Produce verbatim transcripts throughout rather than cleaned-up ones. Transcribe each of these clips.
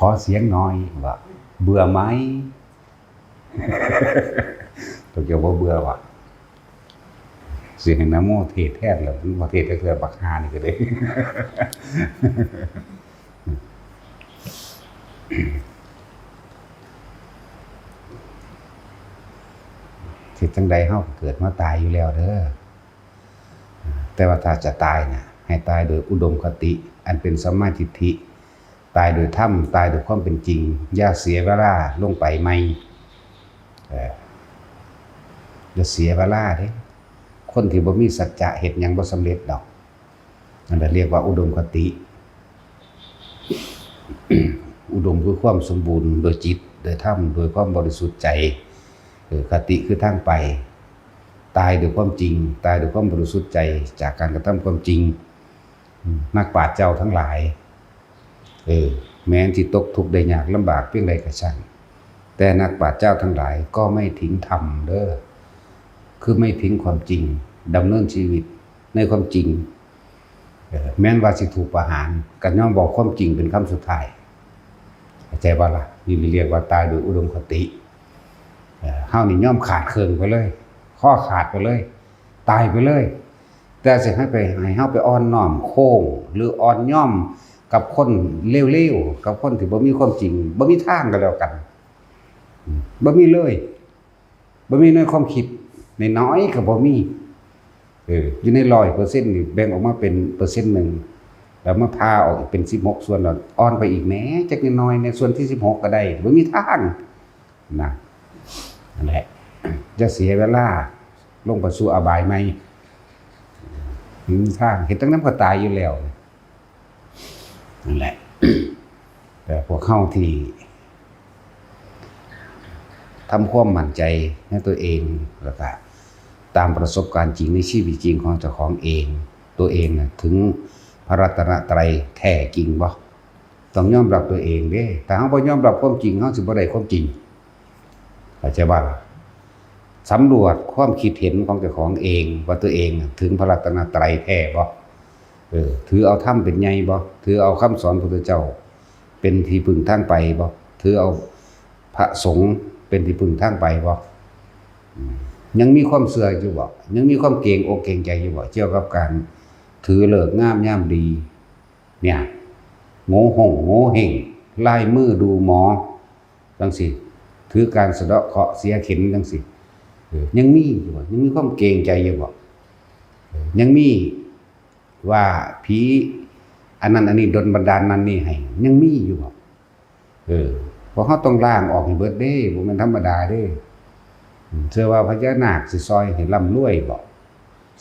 ขอเสียงหน่อยว่า เบื่อไหม ตัวเจ้าบ่เบื่อวะ สิให้นะโมเทศแทนแล้ว มันบ่เทศจักเทื่อ บักห่านี่ก็ได้ เฮ็ดจั่งใดเฮาก็เกิดมาตายอยู่แล้วเด้อ แต่ว่าถ้าจะตายน่ะ ให้ตายโดยอุดมคติอันเป็นสัมมาทิฏฐิ ตายโดยธรรม ตายโดยความเป็นจริง อย่าเสียเวลาลงไปใหม่ เออ อย่าเสียเวลาเด้ คนที่บ่มีสัจจะเฮ็ดหยังบ่สำเร็จดอก นั่นแหละเรียกว่าอุดมคติ อุดมคือความสมบูรณ์โดยจิต โดยธรรม โดยความบริสุทธิ์ใจ เออ คติคือทางไป ตายด้วยความจริง ตายด้วยความบริสุทธิ์ใจ จากการกระทำความจริง อืม นักปราชญ์เจ้าทั้งหลาย เออ แม้นสิตกทุกข์ได้ยากลำบากเพียงใดก็ช่าง แต่นักปราชญ์เจ้าทั้งหลายก็ไม่ทิ้งธรรมเด้อ คือไม่ทิ้งความจริง ดำเนินชีวิตในความจริง เออ แม้นว่าสิถูกประหาร ก็ยอมบอกความจริงเป็นคำสุดท้าย เข้าใจบ่ล่ะ นี่เรียกว่าตายโดยอุดมคติ เออ เฮานี่ยอมขาดเครื่องไปเลย คอขาดไปเลย ตายไปเลย แต่สิให้ไป ให้เฮาไปอ่อนน้อมโค้ง หรืออ่อนยอมกับคนเลวๆ กับคนที่บ่มีความจริง บ่มีทางก็แล้วกัน อืม บ่มีเลย บ่มีในความคิด น้อยๆ ก็บ่มี เออ อยู่ในร้อยเปอร์เซ็นต์นี่แบ่งออกมาเป็นเปอร์เซ็นต์หนึ่ง แล้วมาผ่าออกอีกเป็นสิบหกส่วน แล้วอ่อนไปอีกแหน่ จักน้อยๆ ในส่วนที่สิบหกก็ได้ บ่มีทาง นะ นั่นแหละ อย่าเสียเวลา ลงไปสู่อบายใหม่ บ่มีทาง เฮ็ดจั่งใดมันก็ตายอยู่แล้ว นั่นแหละ แต่พวกเฮาที่ทำความมั่นใจในตัวเอง แล้วก็ตามประสบการณ์จริงในชีวิตจริงของเจ้าของเอง ตัวเองน่ะถึงพระรัตนตรัยแท้จริงบ่ ต้องยอมรับตัวเองเด้ ถ้าเฮาบ่ยอมรับความจริง เฮาสิบ่ได้ความจริง เข้าใจบ่ล่ะ สำรวจความคิดเห็นของเจ้าของเอง ว่าตัวเองถึงพระรัตนตรัยแท้บ่ เออ ถือเอาธรรมเป็นใหญ่บ่ ถือเอาคำสอนพระพุทธเจ้าเป็นที่พึ่งทางไปบ่ ถือเอาพระสงฆ์เป็นที่พึ่งทางไปบ่ อืม ยังมีความเชื่ออยู่บ่ ยังมีความเกรงอกเกรงใจอยู่บ่ เกี่ยวกับการถือฤกษ์งามยามดี เนี่ย โงหงโงเห้ง ลายมือดูหมอ จั่งซี้ ถือการสะเดาะเคราะห์เสียเข็ญจั่งซี้ เออ ยังมีอยู่บ่ ยังมีความเกรงใจอยู่บ่ เออ ยังมีว่าผีอันนั้นอันนี้ดลบันดาลนั่นนี่ให้ ยังมีอยู่บ่ เออ พวกเฮาต้องล้างออกให้เบิดเด้ บ่แม่นธรรมดาเด้ อืม เชื่อว่าพญานาคสิซอยให้ร่ำรวยบ่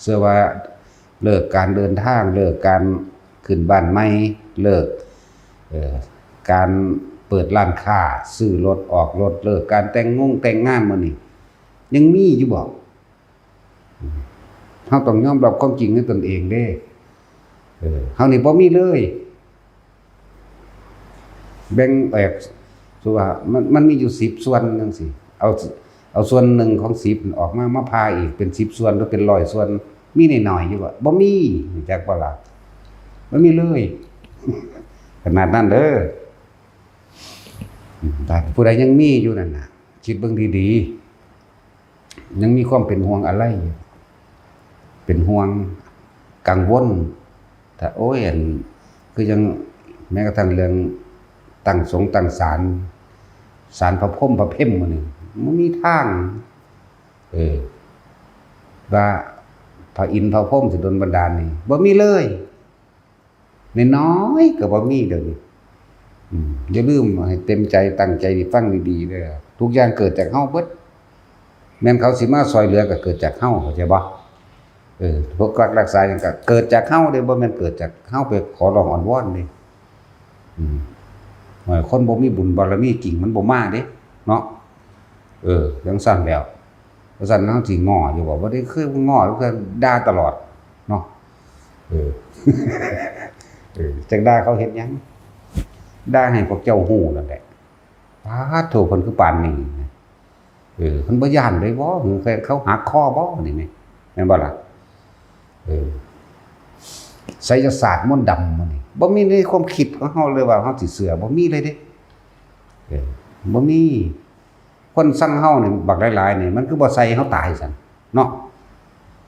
เชื่อว่าเลิกการเดินทาง เลิกการขึ้นบ้านใหม่ เลิก เอ่อ การเปิดร้านค้า ซื้อรถออกรถ เลิกการแต่งงงแต่งงานมื้อนี้ ยังมีอยู่บ่ อืม เฮาต้องยอมรับความจริงในตนเองเด้ เออ เฮานี่บ่มีเลย แบ่งแอก สมมุติว่ามัน มันมีอยู่สิบส่วนจั่งซี้ เอา เอาส่วนหนึ่งของสิบออกมา มาผ่าอีกเป็นสิบส่วนหรือเป็นร้อยส่วน มีน้อยๆอยู่บ่ บ่มี รู้จักบ่ล่ะ บ่มีเลย ขนาดนั้นเด้อ อืม ถ้าผู้ใดยังมีอยู่นั่นน่ะ คิดเบิ่งดีๆ ยังมีความเป็นห่วงอาลัยอยู่ เป็นห่วง กังวล ถ้า โอ้ย อัน คือยัง แม้กระทั่งเรื่องตั้งสงตั้งศาล ศาลพระพรหมพระเพมมื้อนี้ บ่มีทาง เออ ว่าพระอินทร์พระพรหมสิดลบันดาลนี่ บ่มีเลย น้อยๆก็บ่มีเดี๋ยวนี้ อืม อย่าลืมให้เต็มใจตั้งใจฟังดีๆเด้อ ทุกอย่างเกิดจากเฮาเบิด แม่นเขาสิมาซอยเหลือก็เกิดจากเฮา เข้าใจบ่ เออ พวกรักรักษาหยังก็เกิดจากเฮาเด้ บ่แม่นเกิดจากเฮาไปขอร้องอ้อนวอนเด้ อืม โอ้ย คนบ่มีบุญบารมีจริงมันบ่มาเด้ เนาะ เออ จั่งซั้นแล้ว จั่งซั้นเฮาสิง้ออยู่บ่ บ่ได้เคยง้อ เคยด่าตลอดเนาะ เออ เออ จักด่าเขาเฮ็ดหยัง ด่าให้พวกเจ้าฮู้นั่นแหละ ปาดโธ่ เพิ่นคือปานนี้ เออ เพิ่นบ่ย้านเลยบ่ หรือเขาหักคอบ่ นี่แม่น แม่นบ่ล่ะ เออ ไสยศาสตร์มนต์ดำมื้อนี้ บ่มีในความคิดของเฮาเลยว่าเฮาสิเชื่อ บ่มีเลยเด้ เออ บ่มี คนซังเฮานี่บักหลายๆนี่ มันคือบ่ใส่เฮาตายซั่นเนาะ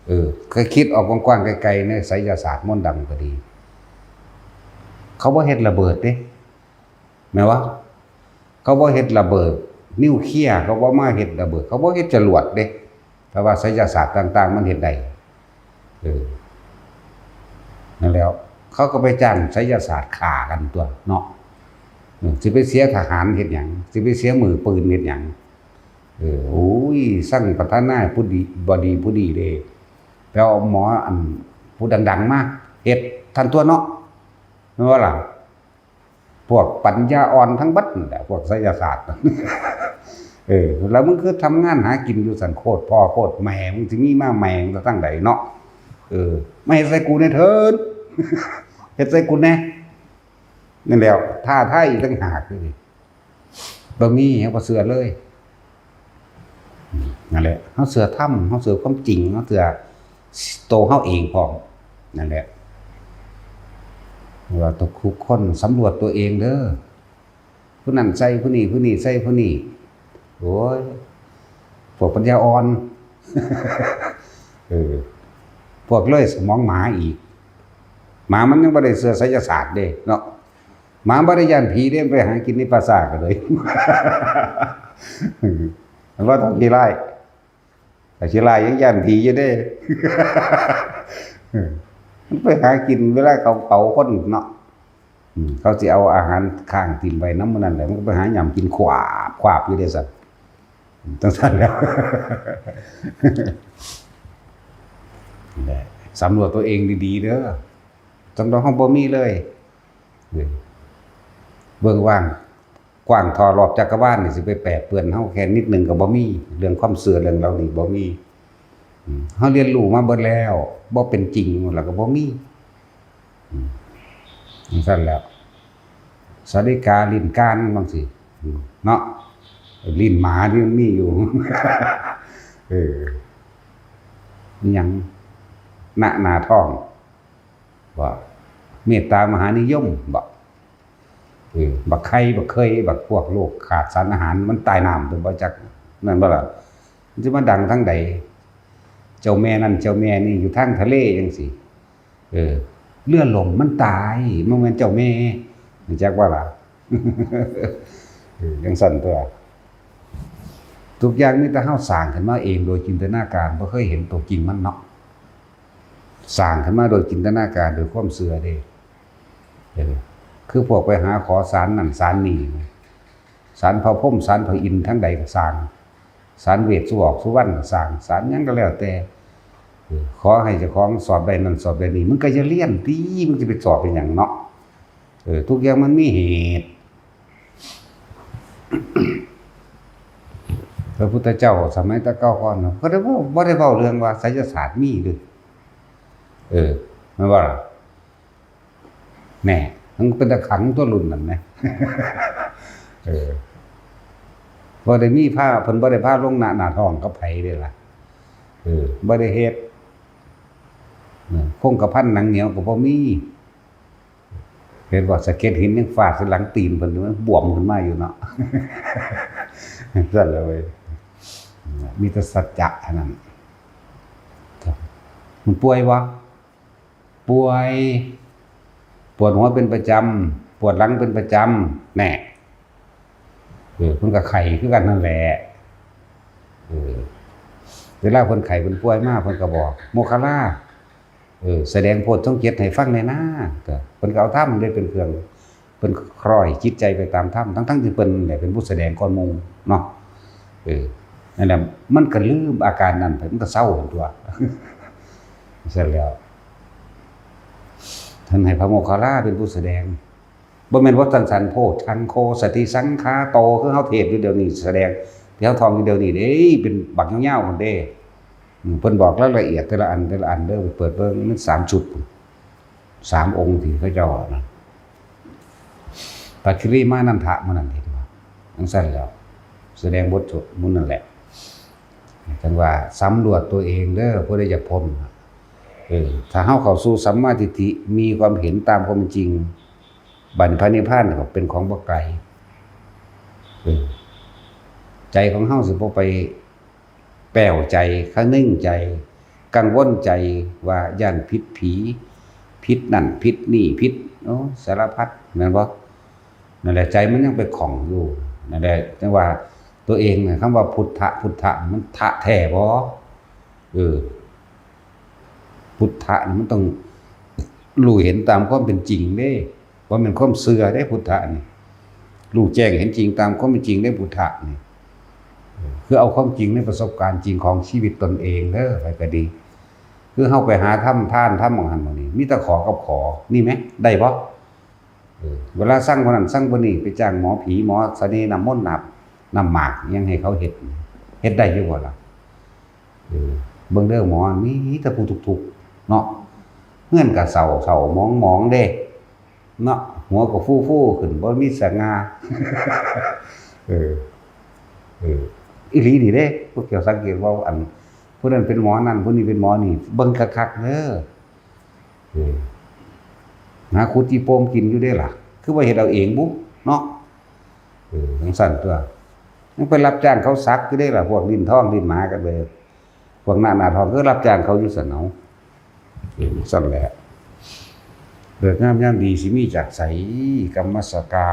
เออ ก็คิดออกกว้างๆไกลๆ ในไสยศาสตร์มนต์ดำก็ดี เขาบ่เฮ็ดระเบิดเด้ แม่นบ่ เขาบ่เฮ็ดระเบิดนิวเคลียร์ เขาบ่มาเฮ็ดระเบิด เขาบ่เฮ็ดจรวดเด้ แต่ว่าไสยศาสตร์ต่างๆ มันเฮ็ดได้ เออ นั่นแหล้ว เขาก็ไปจ้างไสยศาสตร์ฆ่ากันตั๊วเนาะ เออ สิไปเสียทหารเฮ็ดหยัง สิไปเสียมือปืนเฮ็ดหยัง เออ โอ้ย ซังประธานาธิบดี บดีผู้ดีเด้ ไปเอาหมออันผู้ดังๆมาเฮ็ดทันตั๊วเนาะ แม่นบ่ล่ะ พวกปัญญาอ่อนทั้งบัดนั่นแหละ พวกไสยศาสตร์ เออ แล้วมึงคือทำงานหากินอยู่ซั่น โคตรพ่อโคตรแม่ มึงสิมีมาแม่งซะทางใดเนาะ เออ มาเฮ็ดใส่กูแหน่เถิด เฮ็ดใส่กูแหน่ นั่นแหล้ว ท้าทายอีกต่างหากนี่ บ่มี เฮาบ่เชื่อเลย อืม นั่นแหละ เฮาเชื่อธรรม เฮาเชื่อความจริง เฮาเชื่อโตเฮาเองพร้อม นั่นแหละ ว่าทุกคนสำรวจตัวเองเด้อ ผู้นั้นใส่ผู้นี้ ผู้นี้ใส่ผู้นี้ โอ้ย พวกปัญญาอ่อน เออ พวกเลยสมองหมาอีก หมามันยังบ่ได้เชื่อไสยศาสตร์เด้เนาะ หมาบ่ได้ย้านผีเด้ ไปหากินในป่าช้าก็เลย มันบ่ต้องขี้ร้าย ถ้าขี้ร้ายยังย้านผีอยู่เด้ มันไปหากินเวลาเขาเผาคนเนาะ อืม เขาสิเอาอาหารค้างถิ่มไว้นำมื้อนั้นแหละ มันก็ไปหาหย่ำกินขวาบขวาบอยู่เด้ซั่น จั่งซั่นแหล้ว นี่แหละ สำรวจตัวเองดีๆเด้อ สำรวจเฮาบ่มีเลย เออ เบิ่งว่าง กว้างท่อรอบจักรวาลนี่สิไปแปดเปื้อนเฮาแค่นิดหนึ่งก็บ่มี เรื่องความเชื่อเรื่องเหล่านี้บ่มี อืม เฮาเรียนรู้มาเบิดแล้ว บ่เป็นจริงแล้วก็บ่มี อืม จั่งซั่นแหล้ว สาลิกาลิ้นกานบางสิ อืม เนาะ ลิ้นหมาที่มันมีอยู่ เออ อิหยัง ณ หน้าท้อง บ่ เมตตามหานิยม บ่ เออ บักไข่ บักเคย บักพวกโรคขาดสารอาหาร มันตายน้ำ เพิ่นบ่จัก นั่นบ่ล่ะ มันสิมาดังทางใด เจ้าแม่นั่นเจ้าแม่นี่อยู่ทางทะเลจั่งซี้ เออ เรือล่มมันตาย บ่แม่นเจ้าแม่ รู้จักบ่ล่ะ เออ จั่งซั่นตั๊ว ทุกอย่างมีแต่เฮาสร้างขึ้นมาเองโดยจินตนาการ บ่เคยเห็นตัวจริงมันเนาะ สร้างขึ้นมาโดยจินตนาการ โดยความเชื่อเด้ เออ คือพวกไปหาขอศาลนั่นศาลนี่ ศาลพระพรหม ศาลพระอินทร์ทางใดก็ซ่าง ศาลเวสสุวรรณ สุวรรณก็ซ่าง ศาลหยังก็แล้วแต่ เออ ขอให้เจ้าของสอบได้นั่นสอบได้นี่ มึงก็อย่าเรียนติ มึงสิไปสอบเป็นหยังเนาะ เออ ทุกอย่างมันมีเหตุ พระพุทธเจ้าสมัยแต่เก่าก่อนเนาะ เพิ่นได้เว้า บ่ได้เว้าเรื่องว่าไสยศาสตร์มีเด้อ เออ แม่นบ่ล่ะ แหน่ มันเป็นตาขังตั๊วรุ่นนั้นนะ เออ บ่ได้มีพา เพิ่นบ่ได้พาลงหน้า หน้าท้องกับไผเด้ล่ะ เออ บ่ได้เฮ็ด เออ คงกระพันหนังเหนียวก็บ่มี เห็นบ่ สะเก็ดหินยังฟาดใส่หลังตีนเพิ่นอยู่ มันบวมขึ้นมาอยู่เนาะ ซั่นแหละเว้ย มีแต่สัจจะเท่านั้น มันป่วยบ่ ป่วย ปวดหัวเป็นประจำ ปวดหลังเป็นประจำ แน่ เออ เพิ่นก็ไข้คือกันนั่นแหละ เออ เวลาเพิ่นไข้เพิ่นป่วยมา เพิ่นก็บอก โมคคัลลา เออ แสดงโพชฌงค์เจ็ดให้ฟังแหน่นา ก็เพิ่นก็เอาธรรมเด้เป็นเครื่อง เพิ่นคล้อยจิตใจไปตามธรรม ทั้งๆที่เพิ่นแหละเป็นผู้แสดงก่อนหมู่เนาะ เออ นั่นแหละ มันก็ลืมอาการนั้นไป มันก็เซาตั๊ว เสร็จแล้ว ท่านให้พระโมคคัลลาเป็นผู้แสดง บ่แม่นว่าจั่งซั่น โพชฌังโค สติสังขาโต คือเฮาเทศน์อยู่เดี๋ยวนี้ แสดงที่เฮาท่องอยู่เดี๋ยวนี้เด้ เป็นบักยาวๆพุ้นเด้ อืม เพิ่นบอกรายละเอียดแต่ละอัน แต่ละอันเด้อ ไปเปิดเบิ่ง มันสามชุดพุ้น สามองค์ที่เขาเจ้านะ พระคิริมานันทะมื้อนั้นเห็นบ่ จั่งซั่นแหล้ว แสดงบทสวดมนต์นั่นแหละ จั่งว่าสำรวจตัวเองเด้อ ผู้ใดอยากพ้น เออ ถ้าเฮาเข้าสู่สัมมาทิฏฐิ มีความเห็นตามความจริง บัดนี้พระนิพพานก็เป็นของบ่ไกล เออ ใจของเฮาสิบ่ไปแป้วใจ คะนึงใจ กังวลใจว่าย้านผิดผี ผิดนั่นผิดนี่ ผิด โอ้ สารพัด แม่นบ่? นั่นแหละ ใจมันยังไปข้องอยู่ นั่นแหละ จั่งว่าตัวเองน่ะ คำว่าพุทธะ พุทธะ มันทะแท้บ่? เออ พุทธะนี่มันต้องรู้เห็นตามความเป็นจริงเด้ บ่แม่นความเชื่อเด้ พุทธะนี่ รู้แจ้งเห็นจริงตามความเป็นจริงเด้ พุทธะนี่ เออ คือเอาความจริงในประสบการณ์จริงของชีวิตตนเองเด้อ ไผก็ดี คือเฮาไปหาทำทานทำหม่องหั่นหม่องนี้ มีแต่ขอกับขอ นี่แหม ได้บ่? เออ เวลาสั่งผู้นั้นสั่งผู้นี้ ไปจ้างหมอผี หมอเสน่ห์ น้ำมนต์ น้ำ น้ำหมาก อิหยังให้เขาเฮ็ด เฮ็ดได้อยู่บ่ล่ะ? เออ เบิ่งเด้อหมอ มีแต่ผู้ทุกข์ๆ เนาะ เฮือนก็เศร้าๆ หมองๆ เด้ เนาะ หัวก็ฟูๆ ขึ้น บ่มีสง่า เออ เออ อีหลีนี่เด้ พวกเจ้าสังเกตบ่ อัน ผู้นั้นเป็นหมอนั่น ผู้นี้เป็นหมอนี่ เบิ่งคักๆ เด้อ เออ หาขุดขี้โป่งกินอยู่เด้ล่ะ คือบ่เฮ็ดเอาเองบุ เนาะ เออ จั่งซั้นตั่ว ยังไปรับจ้างเขาสักอยู่เด้ล่ะ พวกลิ้นทองลิ้นหมากันเบิด พวกหน้าหน้าทองก็รับจ้างเขาอยู่ซั้นเอา เออ จั่งซั้นแหละ ฤกษ์งามยามดีสิมีจากไส กรรมสกา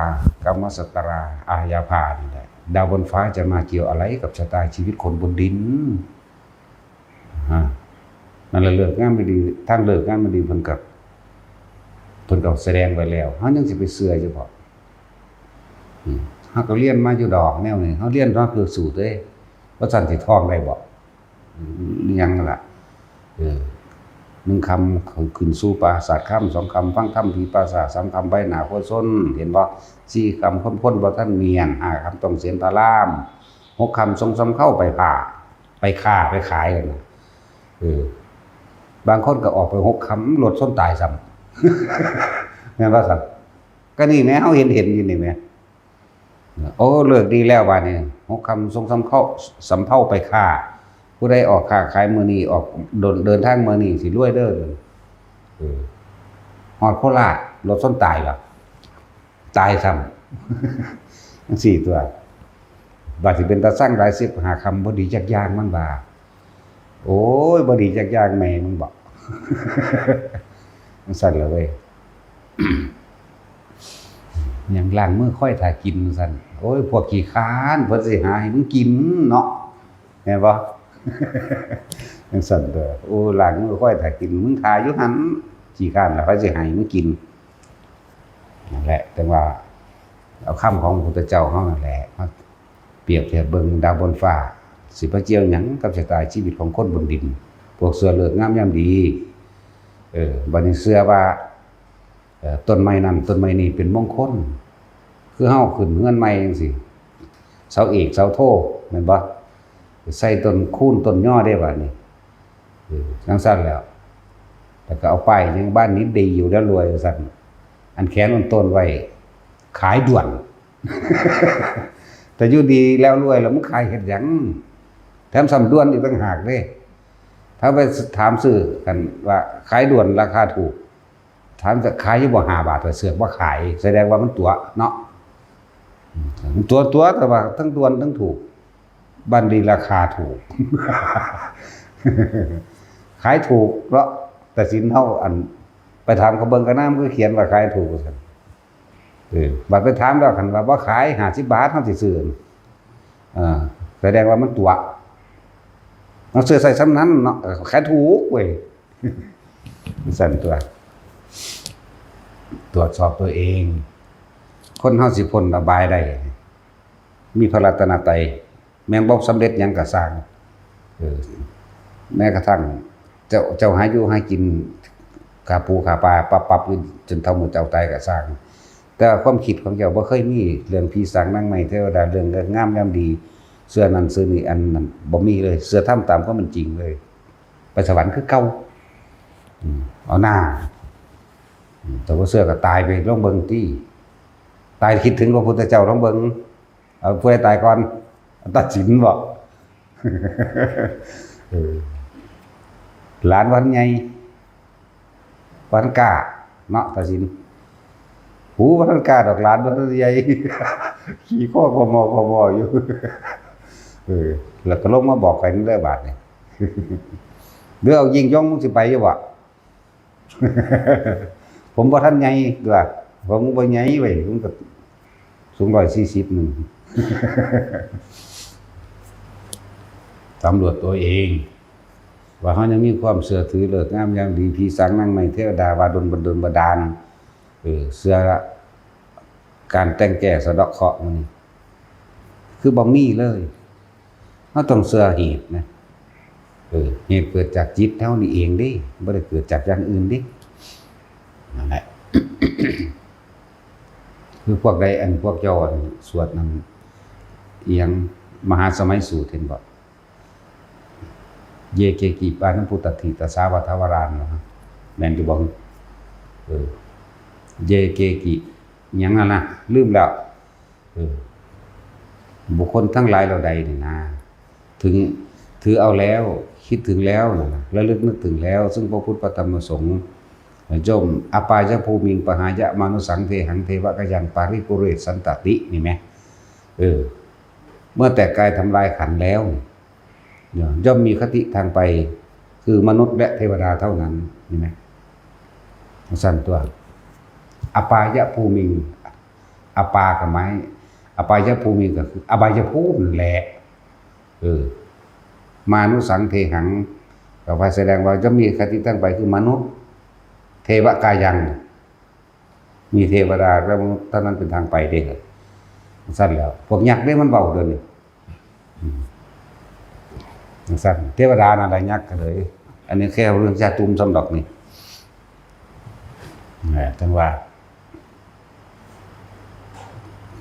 กรรมสตรา อาญาพานี่แหละ ดาวบนฟ้าจะมาเกี่ยวอะไรกับชะตาชีวิตคนบนดิน ฮะ นั่นแหละ ฤกษ์งามยามดี ทางฤกษ์งามยามดีเพิ่นก็ เพิ่นก็แสดงไว้แล้ว เฮายังสิไปเชื่ออยู่บ่? อืม เฮาก็เรียนมาอยู่ดอกแนวนี้ เฮาเรียนมาเพื่อสู้เด้ ว่าซั่นสิท่องได้บ่? อืม อิหยังล่ะ เออ หนึ่งค่ำขึ้นสู่ปราสาทคำ สองค่ำฟังธรรมที่ปราสาท สามค่ำไปหน้าโคชน เห็นบ่? สี่ค่ำคนคนบ่ทันเมียน ห้าค่ำต้องเศียรพระราม หกค่ำส่งสำเภาไปผ่า ไปค้าไปขายนั่นน่ะ เออ บางคนก็ออกไปหกค่ำ รถชนตายซ้ำ แม่นบ่ซั่น? ก็นี่แหม เฮาเห็นเห็นอยู่นี่แหม โอ้ ฤกษ์ดีแล้วบาดนี้ หกค่ำส่งสำเภา สำเภาไปค้า ผู้ใดออกค้าขายมื้อนี้ ออกเดิน เดินทางมื้อนี้สิรวยเด้อ เออ ฮอดโคราช รถชนตายล่ะ ตายซ้ำ จั่งซี้ตั่ว บาดสิเป็นตาซังหลาย สิบห้าค่ำบ่ดีจักอย่างมันว่า โอ้ย บ่ดีจักอย่างแม่มึงบอก จั่งซั้นล่ะเว้ย หยังล้างมือคอยถ่ากินจั่งซั้น โอ้ย พวกขี้คร้าน เพิ่นสิหาให้มึงกินเนาะ แม่นบ่? จั่งซั้นตั่ว โอ้ ล้างมือคอยถ่ากิน มึงถ่าอยู่หั่น ขี้คร้านล่ะ ไผสิให้มึงกิน นั่นแหละ จั่งว่า เอาคำของพระพุทธเจ้าเฮานั่นแหละ มาเปรียบเทียบเบิ่งดาวบนฟ้า สิมาเกี่ยวหยังกับชะตาชีวิตของคนบนดิน พวกเชื่อฤกษ์งามยามดี เออ บัดนี้เชื่อว่า เอ่อ ต้นไม้นั่นต้นไม้นี่เป็นมงคล คือเฮาขึ้นเฮือนใหม่จั่งซี้ เสาเอกเสาโท แม่นบ่? ใส่ต้นคูนต้นยอเด้บาดนี้ เออ จั่งซั้นแล้ว แล้วก็เอาป้ายหยังบ้านนี้ดีอยู่แล้วรวยว่าซั่น อันแขวนบนต้นไว้ ขายด่วน แต่อยู่ดีแล้วรวยแล้วมึงขายเฮ็ดหยัง แถมซ้ำด่วนอีกต่างหากเด้ ถ้าไปถามซื้อกันว่าขายด่วนราคาถูก ถามจะขายอยู่บ่ห้าบาท แต่เสือกบ่ขาย แสดงว่ามันตั๋วเนาะ ตั๋ว ตั๋ว แต่ว่าทั้งด่วนทั้งถูก บัดนี้ราคาถูก ขายถูกเนาะ แต่สินเฮาอัน ไปถามเขาเบิ่งกะนามคือเขียนว่าขายถูกว่าซั่น เออ บัดไปถามแล้วคันว่าบ่ขายห้าสิบบาท เฮาสิซื้อ เออ แสดงว่ามันตั๋ว มันซื้อใส่ส่ำนั้นเนาะ เออ ขายถูกเว้ย จั่งซั้นตั่ว ตรวจสอบตัวเอง คนเฮาสิพ้นอบายได้ มีพระรัตนตรัย แม้นบ่สำเร็จหยังก็ซ่าง เออ แม้กระทั่งเจ้า เจ้าหาอยู่หากิน ฆ่าปูฆ่าปลา ปับๆ อยู่จนเฒ่ามื้อเจ้าตายก็ซ่าง แต่ว่าความคิดของเจ้าบ่เคยมีเรื่องผีสางนางไม้เทวดา เรื่องฤกษ์งามยามดี เชื่อนั่นเชื่อนี่ อันนั้นบ่มีเลย เชื่อธรรมตามความเป็นจริงเลย ไปสวรรค์คือเก่า อืม เอาหน้า อืม แต่บ่เชื่อก็ตายไปลองเบิ่งติ ตายคิดถึงพระพุทธเจ้าลองเบิ่ง เอาผู้ใดตายก่อน ตัดสินบ่ เออ หลานบ่ทันใหญ่ บ่ทันกล้าเนาะ ตัดสิน หูบ่ทันกล้าดอก หลานบ่ทันใหญ่ ขี่ข้อกมกมอยู่ เออ แล้วก็ลงมาบอกกันเด้อบาดนี่ หรือเอายิ่งยงมึงสิไปอยู่บ่ ผมบ่ทันใหญ่ตัว ผมบ่ใหญ่ไว้ยผมก็สูงร้อยสี่สิบหนึ่ง สำรวจตัวเอง ว่าเขายังมีความเชื่อถือเลิกงามยามดี ผีสางนางไม้เทวดาว่าดลบันดลบันดาล เออ เชื่อการแต่งแก้สะเดาะเคราะห์มันนี่ คือบ่มีเลย เราต้องเชื่อเหตุนะ เออ เหตุเกิดจากจิตเฮานี่เองเด้ บ่ได้เกิดจากอย่างอื่นเด้ นั่นแหละ คือพวกใดอันพวกเจ้าอันสวดนั่น อิหยังมหาสมัยสูตรเห็นบ่ เยเกกิปานะปุตตัตถิตาสาวาทาวารานนะ แม่นอยู่บ่ เออ เยเกกิ หยังนั่นนะ ลืมแล้ว เออ บุคคลทั้งหลายเหล่าใดนี่นะ ถึง ถือเอาแล้ว คิดถึงแล้วนะ ระลึกนึกถึงแล้ว ซึ่งพระพุทธพระธรรมพระสงฆ์ ย่อม อปายภูมิง ปหายะมานุสังเทหัง เทวะกายัง ปาริปุเรสสันตติ นี่ไหม เออ เมื่อแตกกายทำลายขันธ์แล้ว เนี่ย ย่อมมีคติทางไป คือมนุษย์และเทวดาเท่านั้น นี่ไหม สั้นตัว อปายภูมิง อปากับไม้ อปายภูมิงก็คืออบายภูมินั่นแหละ เออ มานุสังเทหัง ก็ว่าแสดงว่าจะมีคติตั้งไปคือมนุษย์ เทวกายัง มีเทวดาและมนุษย์เท่านั้นเป็นทางไปเด้อ สั้นแล้ว พวกยักษ์เด้มันเบาเดินนี่ อืม สั้น เทวดานั่นแหละยักษ์ก็เลย อันนี้แค่เรื่องชาตุมสำดอกนี่ นะ จังว่า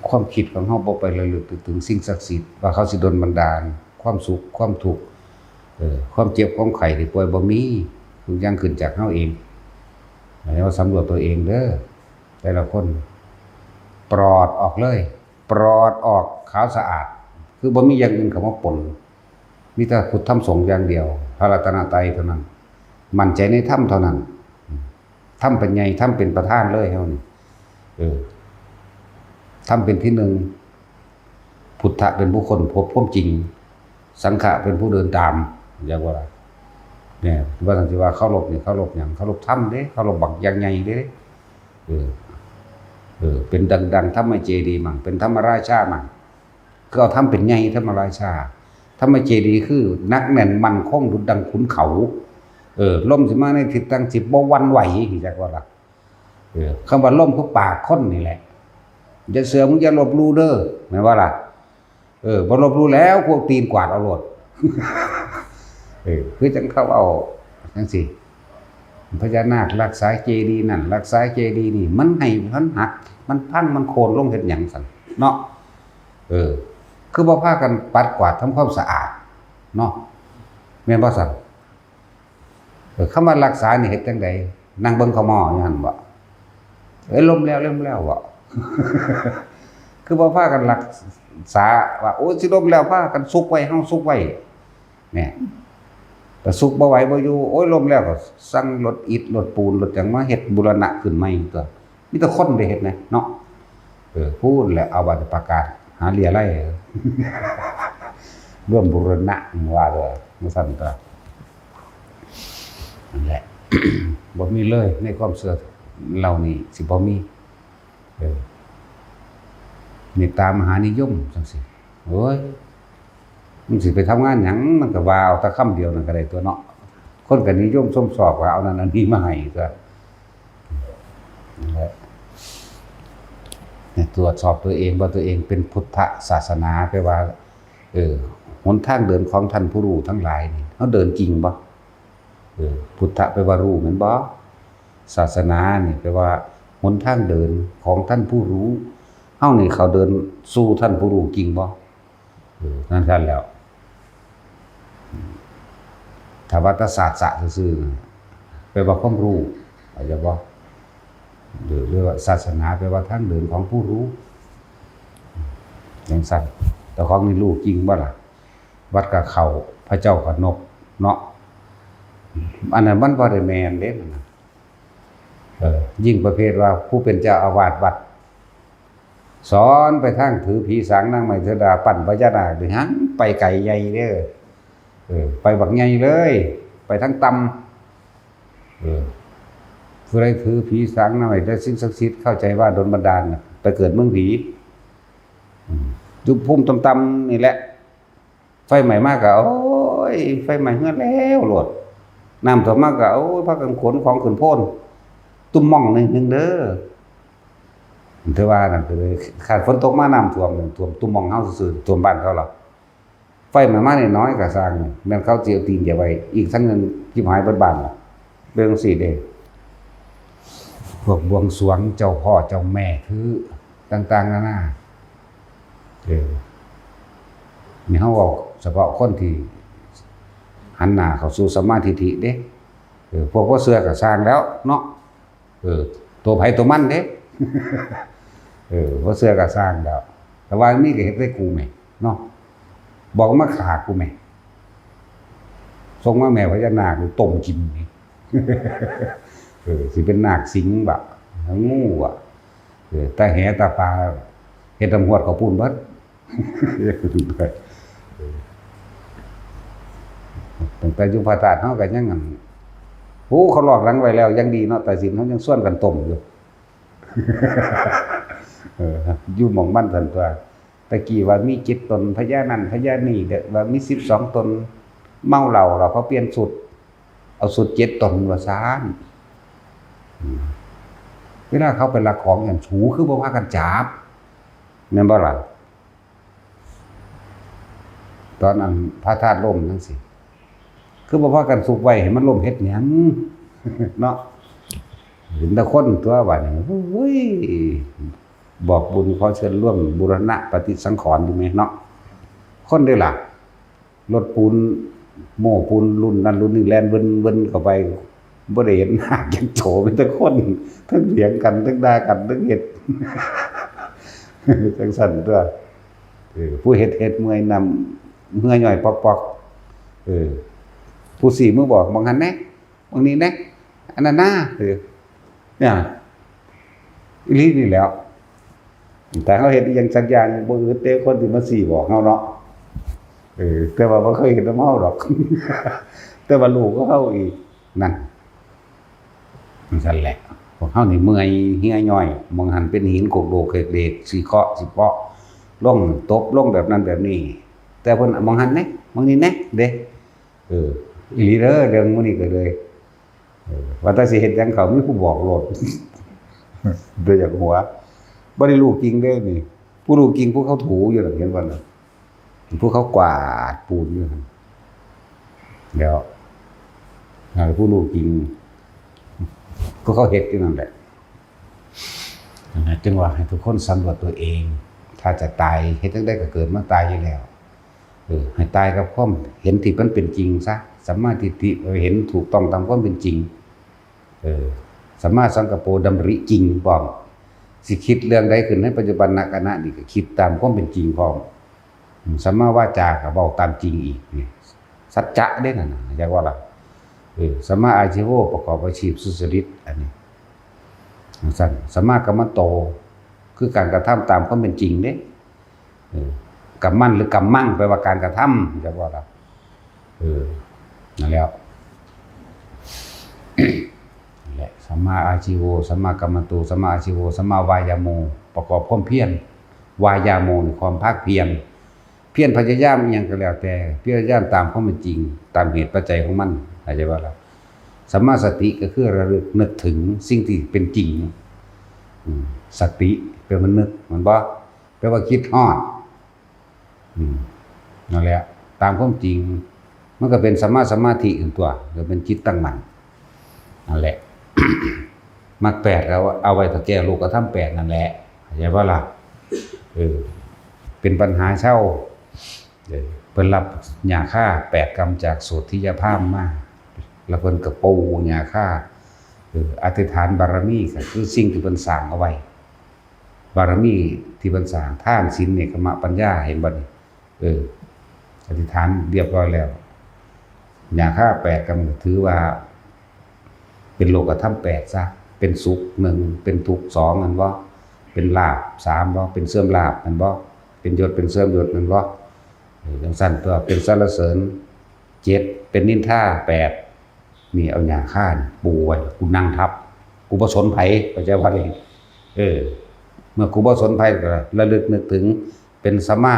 ความคิดของเฮาบ่ไประลึกถึงสิ่งศักดิ์สิทธิ์ ว่าเขาสิดลบันดาล ความสุข ความทุกข์ เออ ความเจ็บ ความไข้ที่ป่วยบ่มี ทุกอย่างขึ้นจากเฮาเอง ให้เฮาสำรวจตัวเองเด้อ แต่ละคน ปลอดออกเลย ปลอดออก ขาวสะอาด คือบ่มีอย่างอื่นเข้ามาปน มีแต่พุทธธรรมสงฆ์อย่างเดียว พระรัตนตรัยเท่านั้น มั่นใจในธรรมเท่านั้น ธรรมเป็นใหญ่ ธรรมเป็นประธานเลยเฮานี่ เออ ธรรมเป็นที่หนึ่ง พุทธะเป็นผู้ค้นพบความจริง สังฆะเป็นผู้เดินตาม เรียกว่า เนี่ย ว่าจั่งซี้ว่าเคารพนี่ เคารพหยัง เคารพธรรมเด้ เคารพบักอย่างใหญ่เด้ เออ เออ เป็นดังๆ ธรรมเจดีย์มั่ง เป็นธรรมราชามั่ง คือเอาธรรมเป็นใหญ่ ธรรมราชา ธรรมเจดีย์คือหนักแน่นมั่นคงดุจดังขุนเขา เออ ลมสิมาในทิศทางสิบ่หวั่นไหว จักว่าล่ะ เออ คำว่าลมคือปากคนนี่แหละ อย่าเชื่อมึงอย่าลบหลู่เด้อ แม่นบ่ล่ะ เออ บ่ลบหลู่แล้ว พวกตีนกวาดเอาโลด เออ คือจั่งเขาเอาจั่งซี้ พญานาครักษาเจดีย์นั่น รักษาเจดีย์นี่ มันให้ มันหัก มันพัง มันโค่นลงเฮ็ดหยังซั่น เนาะ เออ คือบ่พากันปัดกวาดทำความสะอาด เนาะ แม่นบ่ซั่น เออ คำว่ารักษานี่เฮ็ดจั่งใด นั่งเบิ่งเขาหม้ออยู่หั่นบ่ เอ้ย ลมแล้ว ลมแล้วบ่ คือบ่พากันรักษาว่า โอ้ย สิลมแล้ว พากันซุกไว้ เฮาซุกไว้ เนี่ย แต่ซุกบ่ไหวบ่อยู่ โอ้ย ลมแล้วก็สั่งรถอิฐ รถปูน รถหยังมาเฮ็ดบูรณะขึ้นใหม่ตัว มีแต่คนได้เฮ็ดนะ เนาะ เออ พูดแหละ เอาบัตรประกาศ หาเลียไล่ ร่วมบูรณะ ว่าเลย ว่าซั่นตัว นั่นแหละ บ่มีเลย ในความเชื่อเหล่านี้สิบ่มี เออ เมตตามหานิยมจั่งซี้ โอ้ย มันสิไปทำงานหยัง มันก็ว่าเอาแต่คำเดียวนั่นก็ได้ตัวเนาะ คนก็นิยมชมชอบว่าเอานั่นอันนี้มาให้ตัว นั่นแหละ ให้ตรวจสอบตัวเองว่าตัวเองเป็นพุทธศาสนา แปลว่า เออ หนทางเดินของท่านผู้รู้ทั้งหลายนี่ เฮาเดินจริงบ่ เออ พุทธะแปลว่ารู้แม่นบ่ ศาสนานี่แปลว่าหนทางเดินของท่านผู้รู้ เฮานี่เขาเดินสู่ท่านผู้รู้จริงบ่ เออ นั่นซั่นแล้ว ถ้าว่าแต่ศาสตร์ซื่อๆ แปลว่าความรู้ เข้าใจบ่ หรือ หรือว่าศาสนาแปลว่าทางเดินของผู้รู้ จั่งซั่น แต่ของนี่รู้จริงบ่ล่ะ วัดก็เข้า พระเจ้าก็นบ เนาะ อันนั้นมันบ่ได้แม่นเด้ นั่นน่ะ เออ ยิ่งประเภทว่าผู้เป็นเจ้าอาวาสวัด สอนไปทางถือผีสางนางไม้เทวดา ปั้นพญานาคนี่ หังไปไกลใหญ่เด้อ เออ ไปบักใหญ่เลย ไปทางต่ำ เออ ผู้ใดถือผีสางนางไม้และสิ่งศักดิ์สิทธิ์ เข้าใจว่าโดนบันดาลน่ะ ไปเกิดเมืองผี อืม อยู่ภูมิต่ำๆนี่แหละ ไฟไหม้มากะ โอ้ย ไฟไหม้เฮือนแล้วโลด น้ำท่วมมากะ โอ้ย พากันขนของขึ้นโพน ตุ้มม่องหน่อยหนึ่งเด้อ ถือว่านั่นก็เลย คันฝนตกมาน้ำท่วม ท่วมตุ้มม่องเฮาซื่อๆ ท่วมบ้านเขาหรอก ไฟไหม้มาน้อยๆ กะซ่าง แม่นเขาสิเอาตีนเหยียบไว้ อีกทั้งเงินชิบหายเบิดบ้านล่ะ เรื่องสี่เด้ พวกบวงสรวงเจ้าพ่อเจ้าแม่คือต่างๆ นานา เออ นี่เฮาเว้าเฉพาะคนที่หันหน้าเข้าสู่สัมมาทิฏฐิเด้ เออ พวกบ่เชื่อก็ซ่างแล้วเนาะ เออ ตัวไผตัวมันเด้ เออ บ่เชื่อก็ซ่างแล้ว แต่ว่ามีก็เฮ็ดให้กูแหมเนาะ บอกมาฆ่ากูแหม ส่งมาแม่พญานาคกูต้มกินนี่ เออ สิเป็นนาคสิงห์บ่ งูบ่ เออ ตาแหตาปลา เฮ็ดน้ำฮวดเขาปูนเบิด ตั้งแต่อยู่พระธาตุเฮาก็ยังอัน โอ้ เขาลอกหลังไว้แล้ว ยังดีเนาะ ตาสินเฮายังชวนกันต้มอยู่ เออ อยู่หม่องมันซั่นตั๊ว ตะกี้ว่ามีเจ็ดตน พญานั่นพญานี่ เด้อ ว่ามีสิบสองตน เมาเหล้าแล้วเขาเปลี่ยนชุด เอาชุดเจ็ดตนว่าซั่น อืม เวลาเขาไปลักของอย่างสูคือบ่พากันจับ แม่นบ่ล่ะ ตอนอันพระธาตุล่มจั่งซี้ คือบ่พากันซุกไว้ให้มันล่มเฮ็ดหยัง เนาะ เห็นแต่คนตั๊วบัดนี้ โอ้ย บอกบุญขอเชิญร่วมบูรณะปฏิสังขรณ์อยู่แหมเนาะ คนเด้อล่ะ รถปูน โม้ปูนรุ่นนั้นรุ่นนี้แล่นเวินๆ เข้าไป บ่ได้เห็นนาคจักโต มีแต่คน ทั้งเถียงกัน ทั้งด่ากัน ทั้งเฮ็ด จั่งซั่นตั๊ว เออ ผู้เฮ็ดเฮ็ดเมื่อยน้ำเหงื่อย้อยปอกๆ เออ ผู้ซี้มือบอก หม่องหั่นแหน่ หม่องนี้แหน่ อันนั้นนา เออ เนี่ย อีหลีนี่แหล้ว แต่เฮาเฮ็ดอิหยังสักอย่างบ่อึดเด้ คนสิมาซี้บอกเฮาเนาะ เออ แต่ว่าบ่เคยเฮ็ดนำเฮาดอก แต่ว่าลูกของเฮาอีก นั่น จั่งซั่นแหละ พวกเฮานี่เมื่อยเหี่ยย่อย หม่องหั่นเป็นหินโขกโดกเขกเดก สิเคาะสิเปาะ ลงตบลงแบบนั้นแบบนี้ แต่เพิ่น หม่องหั่นแหน่ หม่องนี้แหน่ เด้ เออ อีหลีเด้อ เรื่องหมู่นี้ก็เลย เออ ว่าแต่สิเฮ็ดหยังเขา มีผู้บอกโลด บ่อยากหัว บ่ได้รู้จริงเด้นี่ ผู้รู้จริงผู้เขาถูอยู่นั่น เห็นบ่น่ะ ผู้เขากวาดปูนอยู่หั่น แล้ว อ่า ผู้รู้จริง ผู้เขาเฮ็ดอยู่นั่นแหละ นะ จึงว่าให้ทุกคนสำรวจตัวเอง ถ้าจะตาย เฮ็ดจั่งใดก็เกิดมาตายอยู่แล้ว เออ ให้ตายกับความเห็นที่มันเป็นจริงซะ สัมมาทิฏฐิ เห็นถูกต้องตามความเป็นจริง เออ สัมมาสังกัปโป ดำริจริงพร้อม สิคิดเรื่องใดขึ้นในปัจจุบันขณะนี้ก็คิดตามความเป็นจริงพร้อม อืม สัมมาวาจาก็เว้าตามจริงอีกนี่ สัจจะเด้นั่นน่ะ อยากว่าล่ะ เออ สัมมาอาชีโว ประกอบอาชีพสุจริต อันนี้ จั่งซั่น สัมมากัมมันโต คือการกระทำตามความเป็นจริงเด้ เออ กัมมันหรือกัมมัง แปลว่าการกระทำ อยากว่าล่ะ เออ นั่นแหล้ว นั่นแหละ สัมมาอาชีโว สัมมากัมมันโต สัมมาอาชีโว สัมมาวายาโม ประกอบความเพียร วายาโมนี่ความภาคเพียร เพียรพยายามอิหยังก็แล้วแต่ พยายามตามความเป็นจริง ตามเหตุปัจจัยของมัน เข้าใจบ่ล่ะ สัมมาสติก็คือระลึกนึกถึงสิ่งที่เป็นจริง อืม สติแปลว่านึก แม่นบ่ แปลว่าคิดฮอด อืม นั่นแหละ ตามความจริง มันก็เป็นสัมมาสมาธินั่นตั๊ว ก็เป็นจิตตั้งมั่น นั่นแหละ มรรคแปดเอา เอาไว้ถ้าแก้โลกธรรมแปดนั่นแหละ เข้าใจบ่ล่ะ เออ เป็นปัญหาเซา เออ เพิ่นรับหญ้าคาแปดกำจากโสธิยพราหมณ์มา แล้วเพิ่นก็ปูหญ้าคา เออ อธิษฐานบารมีก็คือสิ่งที่เพิ่นสร้างเอาไว้ บารมีที่เพิ่นสร้าง ทาน ศีล เนกขัมมะ ปัญญา เห็นบ่นี่ เออ อธิษฐานเรียบร้อยแล้ว หญ้าคาแปดกำก็ถือว่า เป็นโลกธรรมแปดซะ เป็นสุขหนึ่ง เป็นทุกข์สอง แม่นบ่ เอ เป็นลาภ สาม บ่ เป็นเสื่อมลาภ แม่นบ่ เป็นยศ เป็นเสื่อมยศ แม่นบ่ เออ จั่งซั้นตัว เป็นสรรเสริญ เจ็ด เป็นนินทา แปด นี่เอาหญ้าคานี่ปูไว้ กูนั่งทับ กูบ่สนไผ เข้าใจบ่นี่ เออ เมื่อกูบ่สนไผก็ระลึกนึกถึง เป็นสัมมา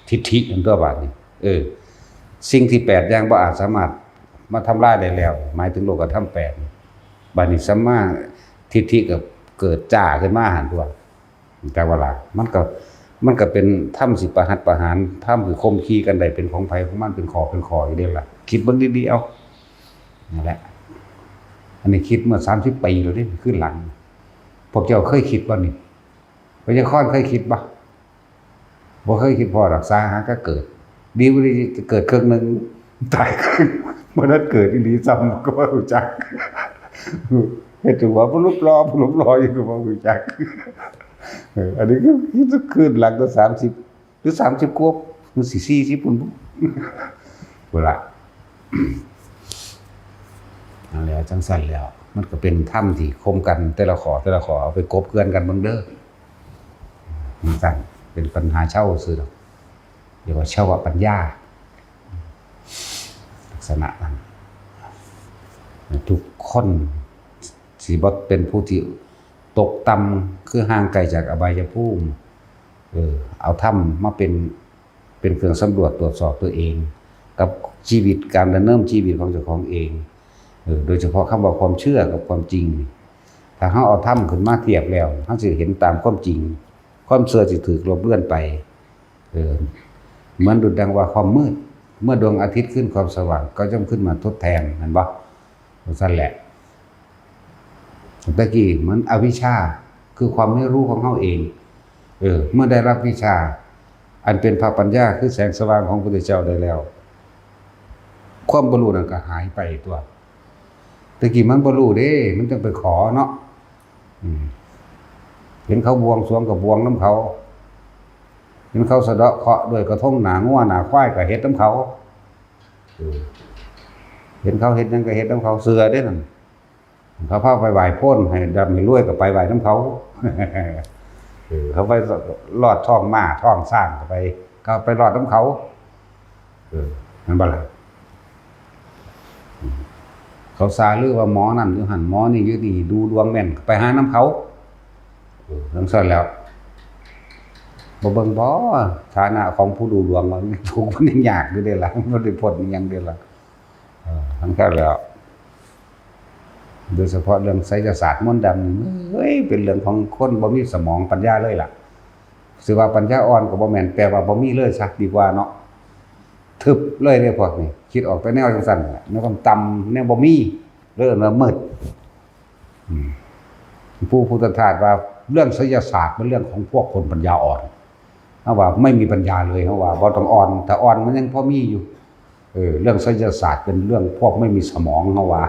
ทิฏฐินั่นตัวบาดนี้ เออ สิ่งที่แปดอย่างบ่อาจสามารถมาทำลายได้แล้ว หมายถึงโลกธรรมแปด บาดนี้สัมมาทิฏฐิก็เกิดจ้าขึ้นมาหั่นตัว จักว่าล่ะ มันก็ มันก็เป็นธรรมสิประหัตประหาร ธรรมสิข่มขีกันได้ เป็นของไผของมัน เป็นข้อเป็นข้ออยู่เด้ล่ะ คิดเบิ่งดีๆ เอา นั่นแหละ อันนี้คิดเมื่อสามสิบปีแล้วเด้ คืนหลัง พวกเจ้าเคยคิดบ่นี่ พญาคอนเคยคิดบ่ บ่เคยคิดพ้อดอก สาหาก็เกิด ดีบ่ดีเกิดครึ่งหนึ่ง ตายครึ่ง บ่ทันเกิดอีหลีซ้ำก็บ่รู้จัก เฮ็ดจั่งว่าบ่หลบหลอ บ่หลบหลออยู่ก็บ่รู้จัก เออ อันนี้ก็คือคืนหลังก็สามสิบ หรือสามสิบกว่า หรือสิสี่สิบพุ้นบ่ พุ้นละ นั่นแหละ จั่งซั้นแล้ว มันก็เป็นธรรมที่ข่มกัน แต่ละข้อ แต่ละข้อ เอาไปกบเกลื่อนกันเบิ่งเด้อ จั่งซั้น เป็นปัญหาเชาซื่อดอก เรียกว่าเชาวปัญญา ลักษณะนั้น ทุกคนสิบ่เป็นผู้ที่ตกต่ำ คือห่างไกลจากอบายภูมิ เออ เอาธรรมมาเป็น เป็นเครื่องสำรวจตรวจสอบตัวเอง กับชีวิต การดำเนินชีวิตของเจ้าของเอง เออ โดยเฉพาะคำว่าความเชื่อกับความจริงนี่ ถ้าเฮาเอาธรรมขึ้นมาเทียบแล้ว เฮาสิเห็นตามความจริง ความเชื่อสิถูกลบเลือนไป เออ เหมือนดุจดังว่าความมืด เมื่อดวงอาทิตย์ขึ้นความสว่างก็ย่อมขึ้นมาทดแทน แม่นบ่ จั่งซั้นแหละ ตะกี้เหมือนอวิชชา คือความไม่รู้ของเฮาเอง เออ เมื่อได้รับวิชา อันเป็นพระปัญญา คือแสงสว่างของพระพุทธเจ้าได้แล้ว ความบ่รู้นั่นก็หายไปตัว ตะกี้มันบ่รู้เด้ มันจั่งไปขอเนาะ อืม เห็นเขาบวงสรวงก็บวงนำเขา เห็นเขาสะเดาะเคราะห์ด้วยกระทงหน้างัวหน้าควายก็เฮ็ดนำเขา เออ เห็นเขาเฮ็ดหยังก็เฮ็ดนำเขา เชื่อเด้นั่น เขาพาไปไหว้โพนให้ร่ำให้รวยก็ไปไหว้นำเขา เออ เขาไปลอดท้องม้าท้องช้างก็ไป ก็ไปลอดนำเขา เออ แม่นบ่ล่ะ อืม เขาซาลือว่าหมอนั่นอยู่หั่น หมอนี่อยู่นี่ ดูดวงแม่น ไปหานำเขา เออ จั่งซั้นแล้ว บ่เบิ่งบ่ ฐานะของผู้ดูดวงว่ามันทุกข์มันยังยากอยู่เด้ล่ะ มันบ่ได้พ้นอิหยังเด้ล่ะ เออ จั่งซั้นแล้ว โดยเฉพาะเรื่องไสยศาสตร์มนต์ดำนี่ เฮ้ย เป็นเรื่องของคนบ่มีสมองปัญญาเลยล่ะ สิว่าปัญญาอ่อนก็บ่แม่น แปลว่าบ่มีเลยซะดีกว่าเนาะ ทึบเลยเด้พวกนี้ คิดออกแต่แนวจั่งซั้นแหละ แนวต่ำๆ แนวบ่มี เลยเอิ้นว่ามืด อืม ปู่พุทธทาสว่าเรื่องไสยศาสตร์เป็นเรื่องของพวกคนปัญญาอ่อน เฮาว่าไม่มีปัญญาเลย เฮาว่าบ่ต้องอ่อน ถ้าอ่อนมันยังพอมีอยู่ เออ เรื่องไสยศาสตร์เป็นเรื่องพวกไม่มีสมอง เฮาว่า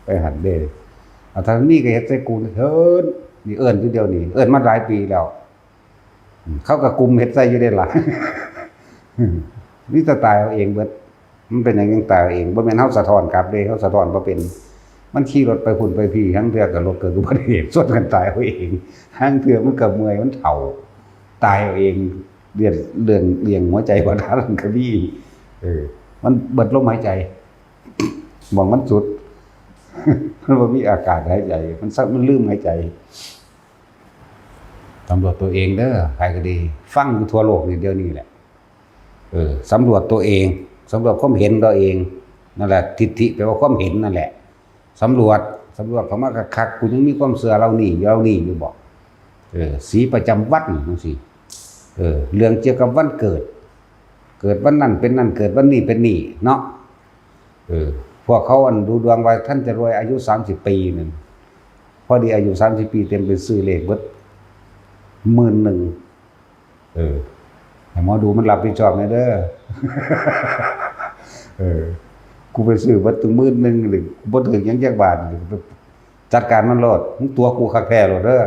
ไปหั่นเด้ เอา ถ้ามีก็เฮ็ดใส่กูเถิด นี่เอิ้นอยู่เดี๋ยวนี้ เอิ้นมาหลายปีแล้ว อืม เขาก็กุมเฮ็ดใส่อยู่เด้ล่ะ อืม มีแต่ตายเอาเองเบิด มันเป็นหยังยังตายเอาเอง บ่แม่นเฮาสะท้อนกลับเด้ เฮาสะท้อนบ่เป็น มันขี่รถไปพุ้นไปพี้ ลางเทื่อก็รถเกิดอุบัติเหตุ ชนกันตายเอาเอง ลางเทื่อมันก็เมื่อย มันเฒ่า ตายเอาเอง เรื่อง เรื่องเลี้ยงหัวใจบ่ทันก็มี เออ มันเบิดลมหายใจ หม่องมันสุด มันบ่มีอากาศหายใจ มันซัก มันลืมหายใจ สำรวจตัวเองเด้อ ใครก็ดี ฟังอยู่ทั่วโลกนี่เดี๋ยวนี้แหละ เออ สำรวจตัวเอง สำรวจความเห็นตัวเอง นั่นแหละ ทิฏฐิแปลว่าความเห็นนั่นแหละ สำรวจ สำรวจเข้ามาคักๆ กูยังมีความเชื่อเหล่านี้ เหล่านี้อยู่บ่ เออ สีประจำวันจั่งซี้ เออ เรื่องเกี่ยวกับวันเกิด เกิดวันนั้นเป็นนั่น เกิดวันนี้เป็นนี่เนาะ เออ พวกเขาอันดูดวงว่าท่านจะรวยอายุสามสิบปีนั่น พอดีอายุสามสิบปีเต็ม ไปซื้อเลขเบิดหมื่นหนึ่ง เออ ให้หมอดูมันรับผิดชอบแหน่เด้อ เออ กูไปซื้อเบิดตั้งหมื่นหนึ่งนี่ กูบ่ถืกหยังจักบาท จัดการมันโลด มึงตั๋วกูคักแท้โลดเด้อ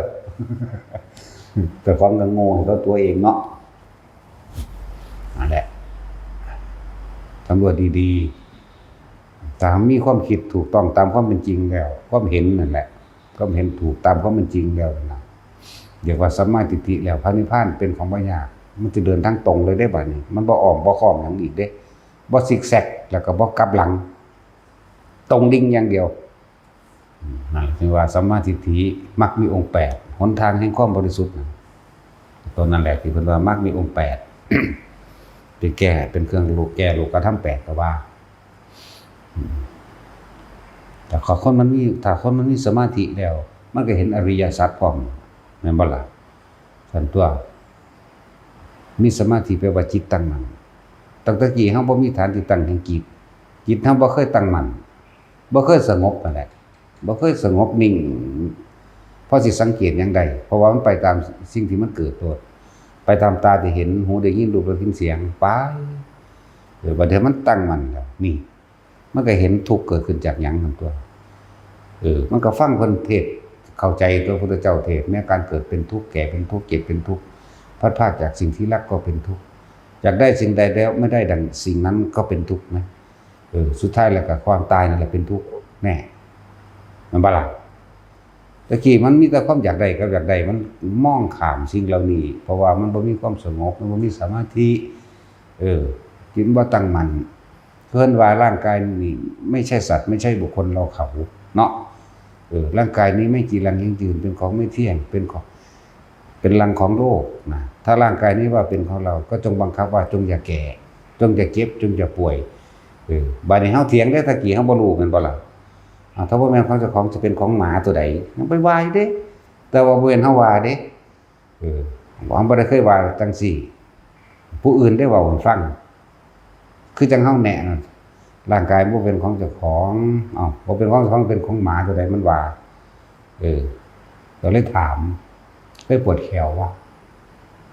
เจ้าของก็โง่ เขาตั๋วเองเนาะ นั่นแหละ สำรวจดีๆ ถ้ามีความคิดถูกต้องตามความเป็นจริงแล้ว ความเห็นนั่นแหละ ความเห็นถูกตามความเป็นจริงแล้วนะ เรียกว่าสัมมาทิฏฐิแล้ว พระนิพพานเป็นของบ่ยาก มันจะเดินทางตรงเลยได้บัดนี้ มันบ่อ้อมบ่ค้อมหยังอีกเด้ บ่ซิกแซก แล้วก็บ่กลับหลัง ตรงดิ่งอย่างเดียว อืม นั่นจึงว่าสัมมาทิฏฐิ มรรคมีองค์แปด หนทางแห่งความบริสุทธิ์นะ ตัวนั้นแหละที่เพิ่นว่ามรรคมีองค์แปด เป็นแก่ เป็นเครื่องรู้แก่โลกธรรมแปดก็ว่า อืม แต่ขอคนมันมี ถ้าคนมันมีสมาธิแล้ว มันก็เห็นอริยสัจพร้อม แม่นบ่ล่ะ? ซั่นตัว มีสมาธิแปลว่าจิตตั้งมั่น ตั้งแต่กี้เฮาบ่มีฐานที่ตั้งแห่งจิต จิตเฮาบ่เคยตั้งมั่น บ่เคยสงบนั่นแหละ บ่เคยสงบนิ่ง พอสิสังเกตหยังได้ เพราะว่ามันไปตามสิ่งที่มันเกิดโลด ไปตามตาที่เห็น หูได้ยิน รูปรสกลิ่นเสียง ไป เออ บัดเดี๋ยวมันตั้งมั่นแล้ว นี่ มันก็เห็นทุกข์เกิดขึ้นจากหยังนั่นตัว เออ มันก็ฟังเพิ่นเทศน์ เข้าใจตัวพุทธเจ้าเทศน์ แม้การเกิดเป็นทุกข์ แก่เป็นทุกข์ เจ็บเป็นทุกข์ พลัดพรากจากสิ่งที่รักก็เป็นทุกข์ อยากได้สิ่งใดแล้วไม่ได้ดังสิ่งนั้นก็เป็นทุกข์นะ เออ สุดท้ายแล้วก็ความตายนั่นแหละเป็นทุกข์แน่ แม่นบ่ล่ะ? ตะกี้มันมีแต่ความอยากได้กับอยากได้ มันมองข้ามสิ่งเหล่านี้ เพราะว่ามันบ่มีความสงบ มันบ่มีสมาธิ เออ จิตบ่ตั้งมั่น เพิ่นว่าร่างกายนี่ไม่ใช่สัตว์ ไม่ใช่บุคคลเราเขาเนาะ เออ ร่างกายนี้ไม่จีรังยั่งยืน เป็นของไม่เที่ยง เป็นของ เป็นรังของโรคนะ ถ้าร่างกายนี้ว่าเป็นของเรา ก็จงบังคับว่าจงอย่าแก่ จงอย่าเจ็บ จงอย่าป่วย เออ บัดนี้เฮาเถียงได้ ตะกี้เฮาบ่รู้แม่นบ่ล่ะ? อ่า ถ้าบ่แม่นของเจ้าของ จะเป็นของหมาตัวใด ยังไปว่าอยู่เด้ แต่ว่าบ่แม่นเฮาว่าเด้ เออ เฮาบ่ได้เคยว่าจังซี่ ผู้อื่นได้เว้าให้ฟัง คือจังเฮาแนะนะ ร่างกายบ่เป็นของเจ้าของ เอ้า บ่เป็นของเจ้าของ เป็นของหมาตัวใดมันว่า เออ ก็เลยถาม เคยปวดแขวบ่?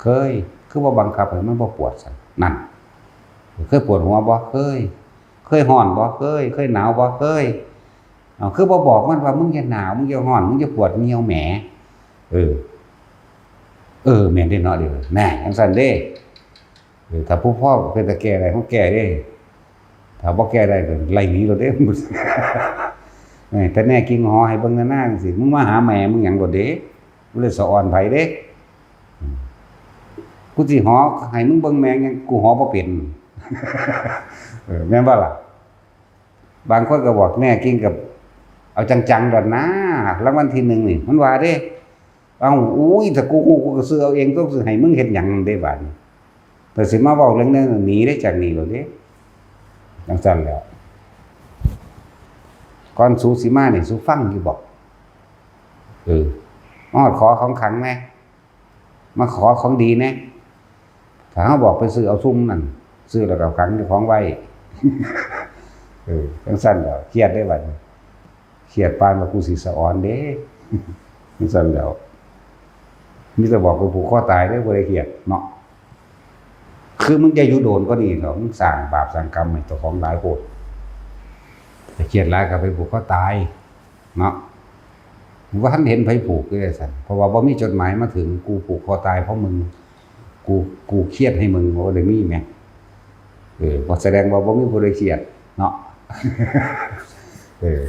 เคย คือบ่บังคับให้มันบ่ปวดซั่น นั่น เคยปวดหัวบ่? เคย เคยร้อนบ่? เคย เคยหนาวบ่? เคย เอ้า คือบ่บอกมันว่า มึงอย่าหนาว มึงอย่าร้อน มึงอย่าปวด มึงอย่าแหม เออ เออ แม่นเด้เนาะ เดี๋ยว แน่ จังซั่นเด้ เออ ถ้าผู้พ่อเป็นตาแก้ได้ เฮาแก้เด้ ถ้าบ่แก้ได้ก็ไล่หนีโลดเด้ เออ แต่แน่จริงหอให้เบิ่งหน้าๆจังซี่ มึงมาหาแม่มึงหยังโลดเด้ บ่ได้สะออนไผเด้ อืม กูสิหอให้มึงเบิ่งแม่งหยัง กูหอบ่เป็น เออ แม่นบ่ล่ะ? บางคนก็บอกแน่จริงกับเอาจังๆโลดนะ รางวัลที่หนึ่งนี่ มันว่าเด้ เอ้า อุ้ย ถ้ากูฮู้ กูก็ซื้อเอาเอง ต้องซื้อให้มึงเฮ็ดหยังเด้บาดนี้ แต่สิมาเว้าเรื่องนั้นหนีได้จากนี่โลดเด้ จังซั่นแหล้ว ก่อนสูสิมานี่ สูฟังอยู่บ่? เออ มาฮอดขอของขังแหน่ มาขอของดีแหน่ ถ้าเฮาบอกไปซื้อเอาซุมนั่น ซื้อแล้วก็ขังเจ้าของไว้ เออ จังซั่นแหล้ว เครียดเด้บัดนี้ เครียดปานว่ากูสิสะออนเด้ จังซั่นแหล้ว มีแต่บอกกูผูกคอตายเด้ บ่ได้เครียดเนาะ คือมึงจะอยู่โดนก็ดีเนาะ มึงสร้างบาปสร้างกรรมให้เจ้าของหลายโพด แต่เครียดหลายก็ไปผูกคอตายเนาะ บ่ทันเห็นไผผูกอยู่เลยซั่น เพราะว่าบ่มีจดหมายมาถึง กูผูกคอตายเพราะมึง กู กูเครียดให้มึง บ่ได้มีแหม เออ บ่แสดงว่าบ่มีผู้ใดเครียดเนาะ เออ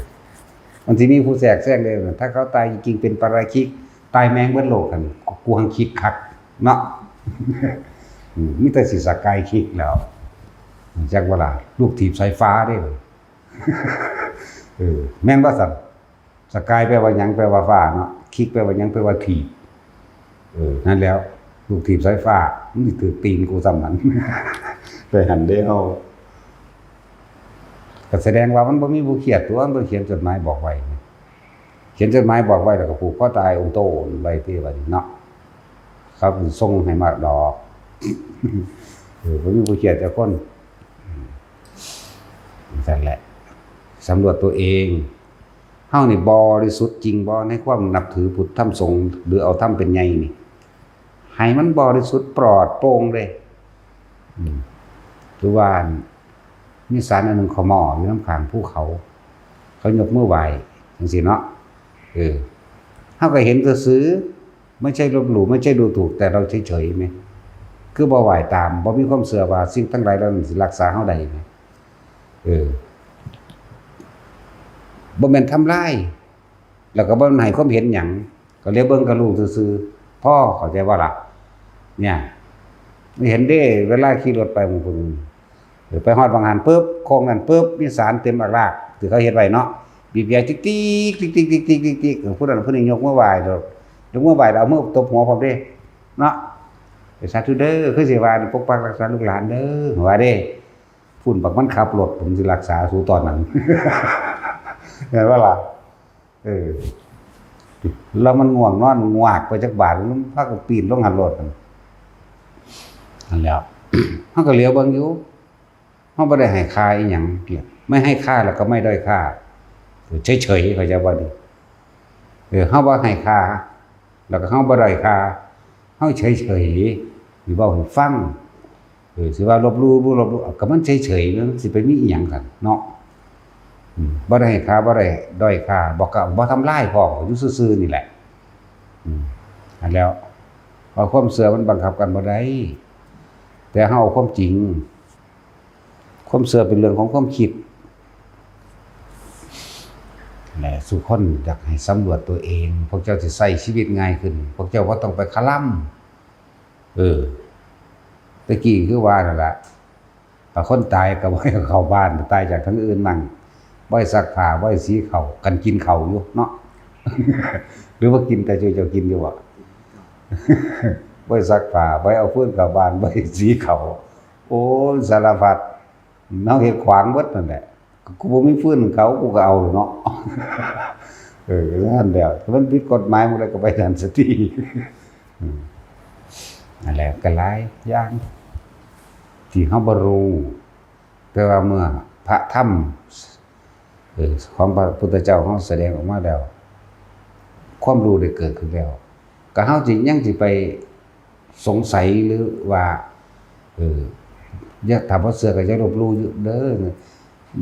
มันสิมีผู้แทรกแซงเด้ ถ้าเขาตายจริงๆเป็นปาราชิก ตายแม่งเบิดโลกหั่น กูหังคิกคักเนาะ อืม มีแต่สิสกายคิกแล้ว จักบ่ล่ะ ลูกถีบสายฟ้าเด้ เออ แม่นบ่ซั่น? สกายแปลว่าหยัง? แปลว่าฟ้าเนาะ คิกแปลว่าหยัง? แปลว่าถีบ เออ นั่นแหล้ว ลูกถีบสายฟ้า มันสิถืกตีนกูซ้ำนั่น ไปหั่นเด้เฮา ก็แสดงว่ามันบ่มีผู้เครียดตั๊ว มันบ่เขียนจดหมายบอกไว้ เขียนจดหมายบอกไว้แล้วก็ผูกคอตายองโตนไว้ติบัดนี้เนาะ เขาสิส่งให้มาดอก เออ บ่มีผู้เครียดจักคน อืม จั่งซั้นแหละ สำรวจตัวเอง เฮานี่บริสุทธิ์จริงบ่ในความนับถือพุทธธรรมสงฆ์ หรือเอาธรรมเป็นใหญ่นี่ ให้มันบริสุทธิ์ปลอดโปร่งเลย อืม คือว่า มีศาลอันหนึ่งเขามาอยู่นำข้างภูเขา เขายกมือไหว้จั่งซี้เนาะ เออ เฮาก็เห็นซื่อๆ ไม่ใช่ลบหลู่ ไม่ใช่ดูถูก แต่เราเฉยๆ แหม คือบ่ไหว้ตาม บ่มีความเชื่อว่าสิ่งทั้งหลายเหล่านั้นสิรักษาเฮาได้แหม เออ บ่แม่นทำลาย แล้วก็บ่แม่นให้ความเห็นหยัง ก็เหลียวเบิ่งก็รู้ซื่อ พอเข้าใจบ่ล่ะ? เนี่ย เห็นเด้ เวลาขี่รถไปหม่องพุ้น เออ ไปฮอดหม่องหั้นปุ๊บ โค้งนั้นปุ๊บ มีสารเต็มอักลาก ที่เขาเฮ็ดไว้เนาะ บีบแตรติ๊กติ๊ก ติ๊กติ๊ก ติ๊กติ๊ก ติ๊กติ๊ก เออ ผู้นั้นผู้นี้ยกมือไหว้โลด ยกมือไหว้แล้วเอามือตบหัวพร้อมเด้ เนาะ ไปสาธุเด้อ คือสิว่านี่ปกปักรักษาลูกหลานเด้อ ว่าเด้ พุ้นบักมันขับรถ ผมสิรักษาสูตอนนั้น แม่นบ่ล่ะ? เออ แล้วมันง่วงนอนงวากไปจักบาท มันพากันปีนลงหั้นโลด นั่นแหล้ว เฮาก็เหลียวเบิ่งอยู่ เฮาบ่ได้ให้ค่าอิหยัง ไม่ให้ค่าแล้วก็ไม่ด้อยค่า เฉยๆ เข้าใจบ่นี่? เออ เฮาบ่ให้ค่า แล้วก็เฮาบ่ด้อยค่า เฮาเฉยๆ สิเว้าให้ฟัง เออ สิว่าลบหลู่ บ่ลบหลู่ ก็มันเฉยๆ มันสิไปมีอิหยังกันเนาะ อืม บ่ได้ให้ค่า บ่ได้ด้อยค่า บ่ก็บ่ทำลายพร้อม อยู่ซื่อๆ นี่แหละ อืม อันแล้ว เพราะความเชื่อมันบังคับกันบ่ได้ แต่เฮาเอาความจริง ความเชื่อเป็นเรื่องของความคิด และสู่คนอยากให้สำรวจตัวเอง พวกเจ้าสิใช้ชีวิตง่ายขึ้น พวกเจ้าบ่ต้องไปคะลำ เออ แต่กี้คือว่านั่นล่ะ ถ้าคนตายก็บ่ให้เข้าบ้าน ตายจากทางอื่นมั่ง บ่ให้ซักผ้า บ่ให้สีข้าว กันกินข้าวอยู่เนาะ หรือว่ากินแต่เจ้า เจ้ากินอยู่บ่? บ่ให้ซักผ้า บ่ให้เอาฟืนเข้าบ้าน บ่ให้สีข้าว โอ้ย สารพัด เฮาเฮ็ดขวางเบิดนั่นแหละ กูบ่มีฟืนเขา กูก็เอาเนาะ เออ นั่นแหละ มันผิดกฎหมายหมดแล้ว ก็ไปนั่นซะติ อืม นั่นแหละ ก็หลายอย่าง ที่เฮาบ่รู้ แต่ว่าเมื่อพระธรรม เออ ของพระพุทธเจ้าเฮาแสดงออกมาแล้ว ความรู้ได้เกิดขึ้นแล้ว ก็เฮาสิยังสิไปสงสัยหรือว่า เออ อย่า ถ้าบ่เชื่อก็อย่าลบหลู่อยู่เด้อ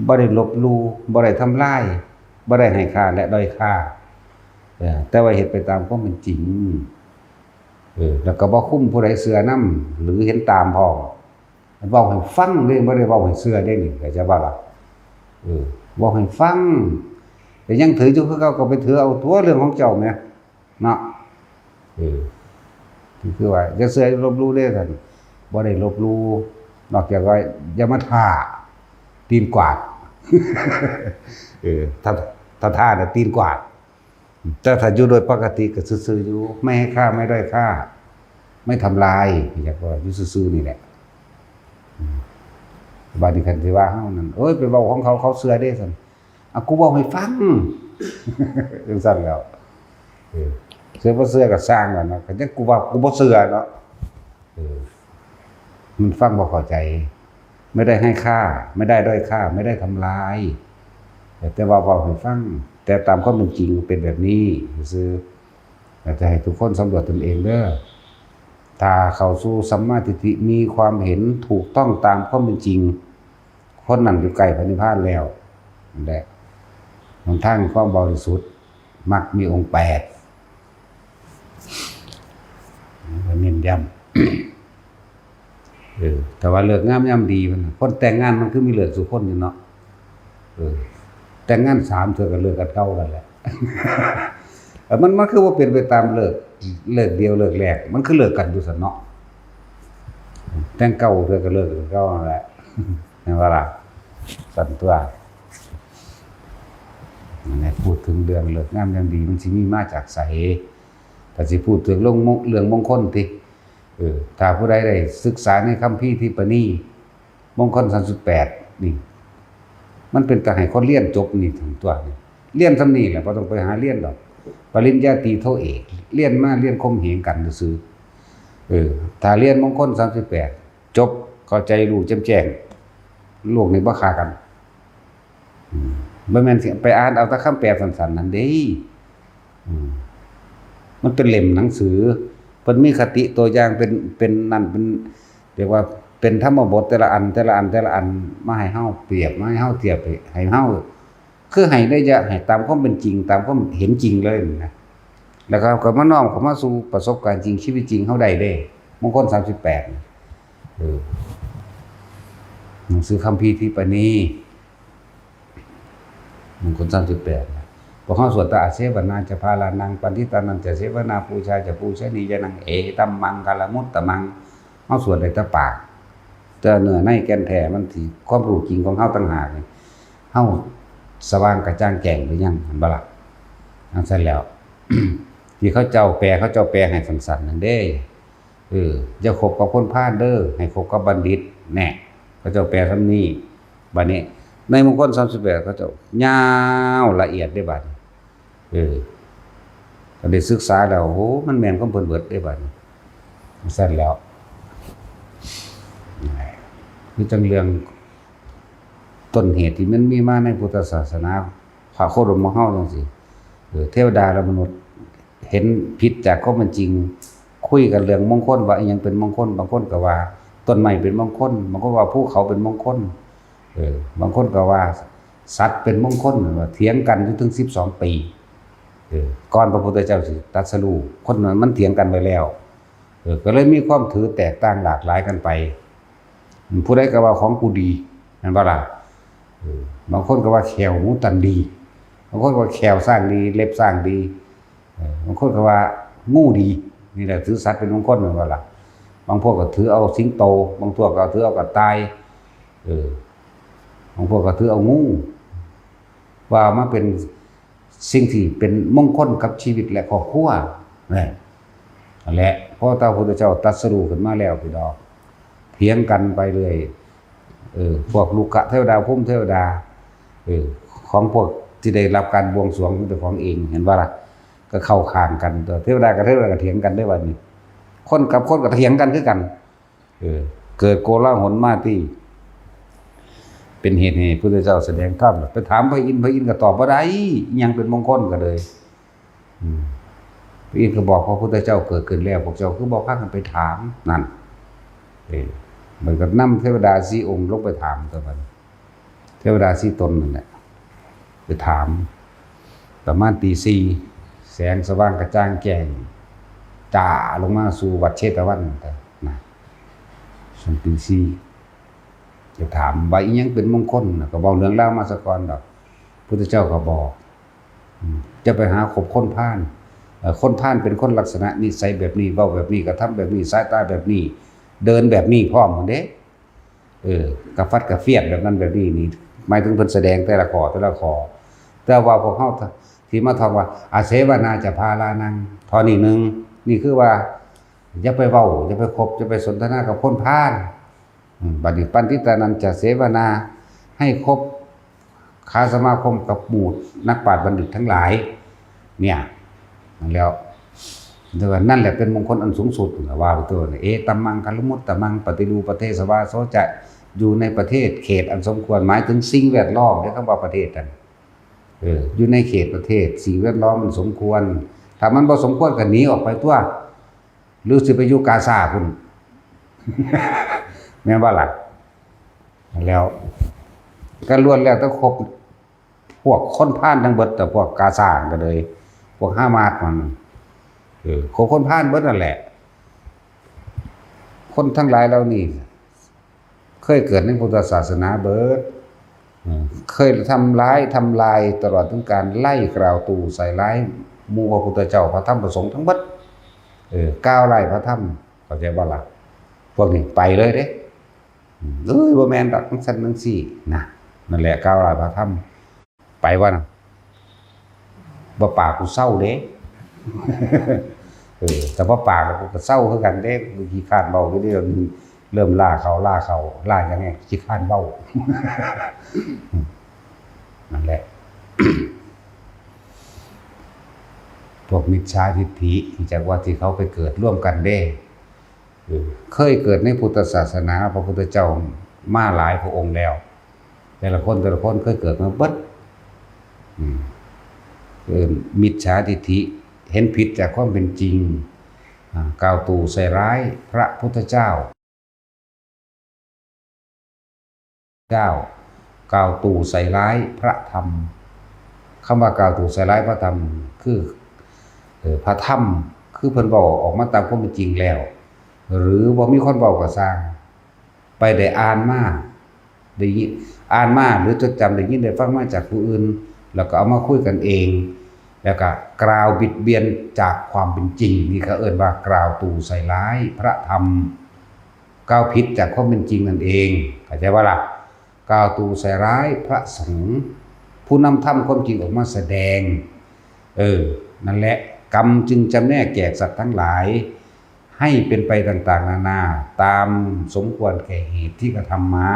บ่ได้ลบหลู่ บ่ได้ทำลาย บ่ได้ให้ค่าและด้อยค่า เออ แต่ว่าเฮ็ดไปตามความเป็นจริง เออ แล้วก็บ่คุมผู้ใดเชื่อนำ หรือเห็นตามพร้อม เว้าให้ฟังเด้ บ่ได้เว้าให้เชื่อเด้นี่ เข้าใจบ่ล่ะ? เออ เว้าให้ฟัง แต่ยังถืออยู่คือเก่า ก็ไปถือเอาตัวเรื่องของเจ้าแหม เนาะ เออ ที่คือว่า อย่าเชื่ออย่าลบหลู่เด้ท่าน บ่ได้ลบหลู่ นอกจากว่าอย่ามาท่า ตีนกวาด เออ ถ้า ถ้าท่าน่ะตีนกวาด แต่ถ้าอยู่โดยปกติก็ซื่อๆ อยู่ ไม่ให้ค่า ไม่ด้อยค่า ไม่ทำลาย อยากว่าอยู่ซื่อๆ นี่แหละ อืม บาดนี้คันสิว่าเฮานั่น โอ้ย ไปเว้าของเขา เขาเชื่อเด้ซั่น อ่ะ กูเว้าให้ฟัง จั่งซั้นแหล้ว เออ เชื่อบ่เชื่อก็ซ่างกันเนาะ ก็จั่งกูว่ากูบ่เชื่อเนาะ เออ มันฟังบ่เข้าใจ ไม่ได้ให้ค่า ไม่ได้ด้อยค่า ไม่ได้ทำลาย แต่ แต่ว่าเว้าให้ฟัง แต่ตามความเป็นจริงเป็นแบบนี้ซื่อ อยากจะให้ทุกคนสำรวจตนเองเด้อ ถ้าเข้าสู่สัมมาทิฏฐิ มีความเห็นถูกต้องตามความเป็นจริง คนนั้นอยู่ใกล้พระนิพพานแล้ว นั่นแหละ หนทางความบริสุทธิ์ มรรคมีองค์แปด เน้นย้ำ เออ แต่ว่าฤกษ์งามยามดีมันน่ะ คนแต่งงานมันคือมีฤกษ์สู่คนอยู่เนาะ เออ แต่งงานสามเทื่อก็เลิกกันเก่ากันแหละ เออ มัน มันคือว่าเป็นไปตามฤกษ์ ฤกษ์เดียวฤกษ์แรก มันคือเลิกกันอยู่ซั่นเนาะ แต่งเก้าเทื่อก็เลิกกันเก่านั่นแหละ แม่นบ่ล่ะ? ซั่นตั๊ว อันนี้พูดถึงเรื่องฤกษ์งามยามดี มันสิมีมาจากไส ถ้าสิพูดถึงเรื่องมง- เรื่องมงคลติ เออ ถ้าผู้ใดได้ศึกษาในคัมภีร์ทิปปณี มงคลสามสิบแปด นี่ มันเป็นตาให้คนเรียนจบนี่ทั้งตั๊วนี่ เรียนส่ำนี้แหละ บ่ต้องไปหาเรียนดอก ปริญญาตรีโทเอก เรียนมาเรียนข่มเหงกันซื่อๆ เออ ถ้าเรียนมงคลสามสิบแปด จบ เข้าใจรู้แจ่มแจ้ง โลกนี้บ่ฆ่ากัน อืม บ่แม่นสิไปอ่านเอาแต่คำแปลสั้นๆ นั่นเด้ อืม มันเป็นเล่มหนังสือ เพิ่นมีคติตัวอย่างเป็น เป็นนั่น เป็น เรียกว่าเป็นธรรมบทแต่ละอัน แต่ละอัน แต่ละอัน มาให้เฮาเปรียบ มาให้เฮาเทียบ ให้ ให้เฮา คือให้นัยยะ ให้ตามความเป็นจริง ตามความเห็นจริงเลยนะ แล้วก็ ก็มาน้อมเข้ามาสู่ประสบการณ์จริง ชีวิตจริงเฮาได้เด้ มงคลสามสิบแปด เออ หนังสือคัมภีร์ทิปปณี มงคลสามสิบแปด นะ พวกเฮาสวดแต่ อาเสวนาจะพาลานัง ปัณฑิตานันจะเสวนา ปูชาจะปูชนียานัง เอตัมมังคลมุตตมัง เฮาสวดได้แต่ปาก แต่เนื้อในแก่นแท้มันสิ ความรู้จริงของเฮาต่างหากนี่ เฮาสว่างกระจ่างแจ้งหรือยัง หันบ่ล่ะ จั่งซั่นแล้ว ที่เขาเจ้าแปล เขาเจ้าแปลให้สั้นๆ นั่นเด้ เออ อย่าคบกับคนพาลเด้อ ให้คบกับบัณฑิต แน่ เขาเจ้าแปลส่ำนี้ บัดนี้ ในมงคลสามสิบแปด เขาเจ้ายาวละเอียดเด้บัดนี้ เออ ก็ได้ศึกษาแล้ว โอ้ มันแม่นของเพิ่นเบิดเด้บัดนี้ จั่งซั่นแล้ว คือจั่งเรื่องต้นเหตุที่มันมีมาในพุทธศาสนา พระโคดมของเฮาจั่งซี้ เออ เทวดาและมนุษย์เห็นผิดจากความเป็นจริง คุยกันเรื่องมงคล ว่าอิหยังเป็นมงคล บางคนก็ว่าต้นไม้เป็นมงคล บางคนว่าภูเขาเป็นมงคล เออ บางคนก็ว่าสัตว์เป็นมงคล ว่าเถียงกันอยู่ถึงสิบสองปี เออ ก่อนพระพุทธเจ้าสิตรัสรู้ คนนั้นมันเถียงกันไว้แล้ว เออ ก็เลยมีความถือแตกต่างหลากหลายกันไป ผู้ใดก็ว่าของกูดี แม่นบ่ล่ะ เออ บางคนก็ว่าแข้วหมูตันดี บางคนก็ว่าแข้วช้างดี เล็บช้างดี เออ บางคนก็ว่างูดี นี่แหละถือสัตว์เป็นมงคล แม่นบ่ล่ะ บางพวกก็ถือเอาสิงโต บางพวกก็ถือเอากระต่าย เออ บางพวกก็ถือเอางู ว่ามาเป็นสิ่งที่เป็นมงคลกับชีวิตและครอบครัว นี่ นั่นแหละ พอพระพุทธเจ้าตรัสรู้ขึ้นมาแล้วพี่น้อง เถียงกันไปเรื่อย เออ พวกรุกขเทวดา พรหมเทวดา เออ ของพวกที่ได้รับการบวงสรวงของเจ้าของเอง เห็นบ่ล่ะ ก็เข้าข้างกัน เทวดากับเทวดาก็เถียงกันได้บัดนี้ คนกับคนก็เถียงกันคือกัน เออ เกิดโกลาหลมาตี้ เป็นเหตุให้พุทธเจ้าแสดงธรรม ไปถามพระอินทร์ พระอินทร์ก็ตอบบ่ได้ อิหยังเป็นมงคลก็เลย อืม พระอินทร์ก็บอกพระพุทธเจ้าเกิดขึ้นแล้ว พวกเจ้าคือบ่พากันไปถาม นั่น เออ มันก็นำเทวดาสี่องค์ลงไปถามตัวมัน เทวดาสี่ตนนั่นแหละ ไปถาม ประมาณตีสี่ แสงสว่างกระจ่างแจ้ง จ้าลงมาสู่วัดเชตวัน นะ ช่วงตีสี่ จะถามว่าอิหยังเป็นมงคลน่ะ ก็เว้าเรื่องราวมาซะก่อนดอก พุทธเจ้าก็บอก อืม จะไปหาคบคนพาล เอ่อ คนพาลเป็นคนลักษณะนิสัยแบบนี้ เว้าแบบนี้ กระทำแบบนี้ สายตาแบบนี้ เดินแบบนี้พร้อมหมดเด้ เออ กระฟัดกระเฟียดแบบนั้นแบบนี้นี่ หมายถึงเพิ่นแสดงแต่ละข้อ แต่ละข้อ แต่ว่าพวกเฮาที่มาท่องว่า อาเสวนาจะพาลานัง ท่อนี้หนึ่ง นี่คือว่า อย่าไปเว้า อย่าไปคบ อย่าไปสนทนากับคนพาล อืม บัดนี้ ปัณฑิตานันจะเสวนา ให้คบ ค้าสมาคมกับหมู่นักปราชญ์บัณฑิตทั้งหลาย เนี่ย นั่นแล้ว แต่ว่านั่นแหละเป็นมงคลอันสูงสุด ว่าไปตัวนี้ เอตัมมังคลมุตตมัง ปฏิรูปประเทศวาโสจะ อยู่ในประเทศเขตอันสมควร หมายถึงสิ่งแวดล้อม เด้อ คำว่าประเทศนั่น เออ อยู่ในเขตประเทศ สิ่งแวดล้อมมันสมควร ถ้ามันบ่สมควรก็หนีออกไปตัว หรือสิไปอยู่กาซาพุ้น แม่นบ่ล่ะ แล้ว ก็ล้วนแล้วแต่คบ พวกคนพาลทั้งเบิด แต่พวกกาซาก็เลย พวกฮามาสมัน เออ คบคนพาลเบิดนั่นแหละ คนทั้งหลายเหล่านี้ เคยเกิดในพุทธศาสนาเบิด อืม เคยทำร้ายทำลาย ตลอดถึงการไล่กล่าวตู่ใส่ร้ายหมู่พระพุทธเจ้า พระธรรมพระสงฆ์ทั้งเบิด เออ กล่าวร้ายพระธรรม เข้าใจบ่ล่ะ พวกนี้ไปเลยเด้ อืม เอ้ย บ่แม่นดอก จั่งซั้นจั่งซี้ นะ นั่นแหละ กล่าวร้ายพระธรรม ไปว่านะ บ่ปากกูเซาเด้ เออ แต่บ่ปากแล้วกูก็เซาคือกันเด้ กูขี้คร้านเว้าอยู่เด้ เริ่มลาเขา ลาเขา ลาหยังไง ขี้คร้านเว้า นั่นแหละ พวกมิจฉาทิฏฐิ จากว่าที่เขาไปเกิดร่วมกันเด้ เออ เคยเกิดในพุทธศาสนา พระพุทธเจ้ามาหลายพระองค์แล้ว แต่ละคนแต่ละคนเคยเกิดมาเบิด อืม เออ มิจฉาทิฏฐิ เห็นผิดจากความเป็นจริง อ่า กล่าวตู่ใส่ร้ายพระพุทธเจ้า เจ้า กล่าวตู่ใส่ร้ายพระธรรม คำว่ากล่าวตู่ใส่ร้ายพระธรรม คือ เอ่อ พระธรรม คือเพิ่นเว้าออกมาตามความเป็นจริงแล้ว หรือบ่มีคนเว้าก็ซ่าง ไปได้อ่านมา ได้ยิน อ่านมา หรือจดจำได้ยินได้ฟังมาจากผู้อื่น แล้วก็เอามาคุยกันเอง แล้วก็กล่าวบิดเบียนจากความเป็นจริง นี่เขาเอิ้นว่ากล่าวตู่ใส่ร้ายพระธรรม กล่าวผิดจากความเป็นจริงนั่นเอง เข้าใจบ่ล่ะ กล่าวตู่ใส่ร้ายพระสงฆ์ ผู้นำธรรมความจริงออกมาแสดง เออ นั่นแหละ กรรมจึงจำแนกแจกสัตว์ทั้งหลาย ให้เป็นไปต่างๆนานา ตามสมควรแก่เหตุที่กระทำมา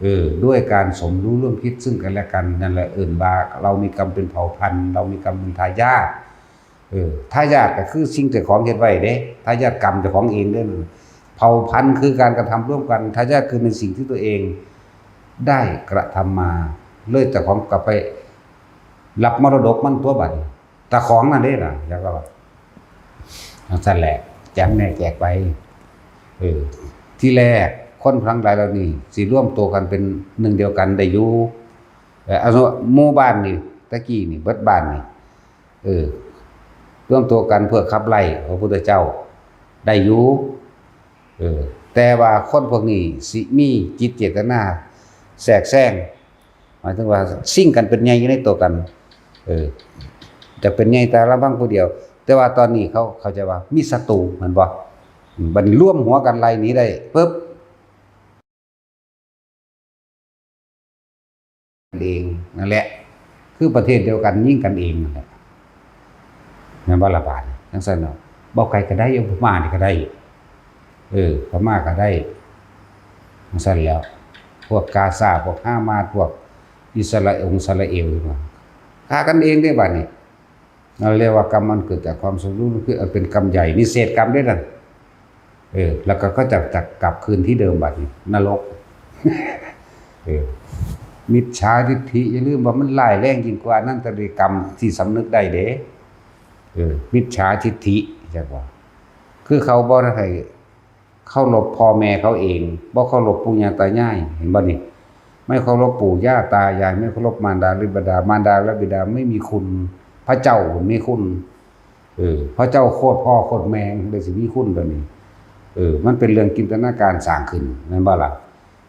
เออ ด้วยการสมรู้ร่วมคิดซึ่งกันและกัน นั่นแหละเอิ้นว่าเรามีกรรมเป็นเผ่าพันธุ์ เรามีกรรมเป็นทายาท เออ ทายาทก็คือสิ่งเจ้าของเฮ็ดไว้เด้ ทายาทกรรมเจ้าของเองเด้ เผ่าพันธุ์คือการกระทำร่วมกัน ทายาทคือในสิ่งที่ตัวเองได้กระทำมา เลยเจ้าของกลับไปรับมรดกมันตัวบัดนี้ เจ้าของนั่นเด้ล่ะ แล้วก็ว่า จั่งซั้นแหละ จำแนกแจกไป เออ ที่แรกคนทั้งหลายเหล่านี้สิรวมตัวกันเป็นหนึ่งเดียวกันได้อยู่ เออ เอาหมู่บ้านนี่ ตะกี้นี่ เบิดบ้านนี่ เออ รวมตัวกันเพื่อขับไล่พระพุทธเจ้าได้อยู่ เออ แต่ว่าคนพวกนี้สิมีจิตเจตนาแทรกแซง หมายถึงว่าซิ่งกันเป็นใหญ่อยู่ในตัวกัน เออ จะเป็นใหญ่แต่ลำพังผู้เดียว แต่ว่าตอนนี้เขาเข้าใจว่ามีศัตรู แม่นบ่ บัดนี้รวมหัวกันไล่หนีได้ปุ๊บ เองนั่นแหละ คือประเทศเดียวกันยิงกันเองนั่นแหละ แม่นบ่ล่ะบาดนี้ จั่งซั้นเนาะ บ่ไกลก็ได้ อยู่พม่านี่ก็ได้ เออ พม่าก็ได้ จั่งซั้นแล้ว พวกกาซา พวกฮามาส พวกอิสราเอล อิสราเอล ฆ่ากันเองเด้บาดนี้ นั่นเรียกว่ากรรมอันเกิดจากความสมรู้ร่วมคิด อันเป็นกรรมใหญ่ นี่เศษกรรมเด้นั่น เออ แล้วก็ ก็จะ จะกลับคืนที่เดิมบัดนี้ นรก เออ มิจฉาทิฏฐิ อย่าลืมว่ามันร้ายแรงยิ่งกว่าอนันตริยกรรมที่สำนึกได้เด้ เออ มิจฉาทิฏฐิ จักว่า คือเขาบ่ได้ให้เคารพพ่อแม่เขาเอง บ่เคารพปู่ย่าตายาย เห็นบ่นี่ ไม่เคารพปู่ย่าตายาย ไม่เคารพมารดาและบิดา มารดาและบิดาไม่มีคุณ พระเจ้ามีคุณ เออ พระเจ้าโคตรพ่อโคตรแม่เลยสิมีคุณตัวนี้ เออ มันเป็นเรื่องจินตนาการสร้างขึ้น แม่นบ่ล่ะ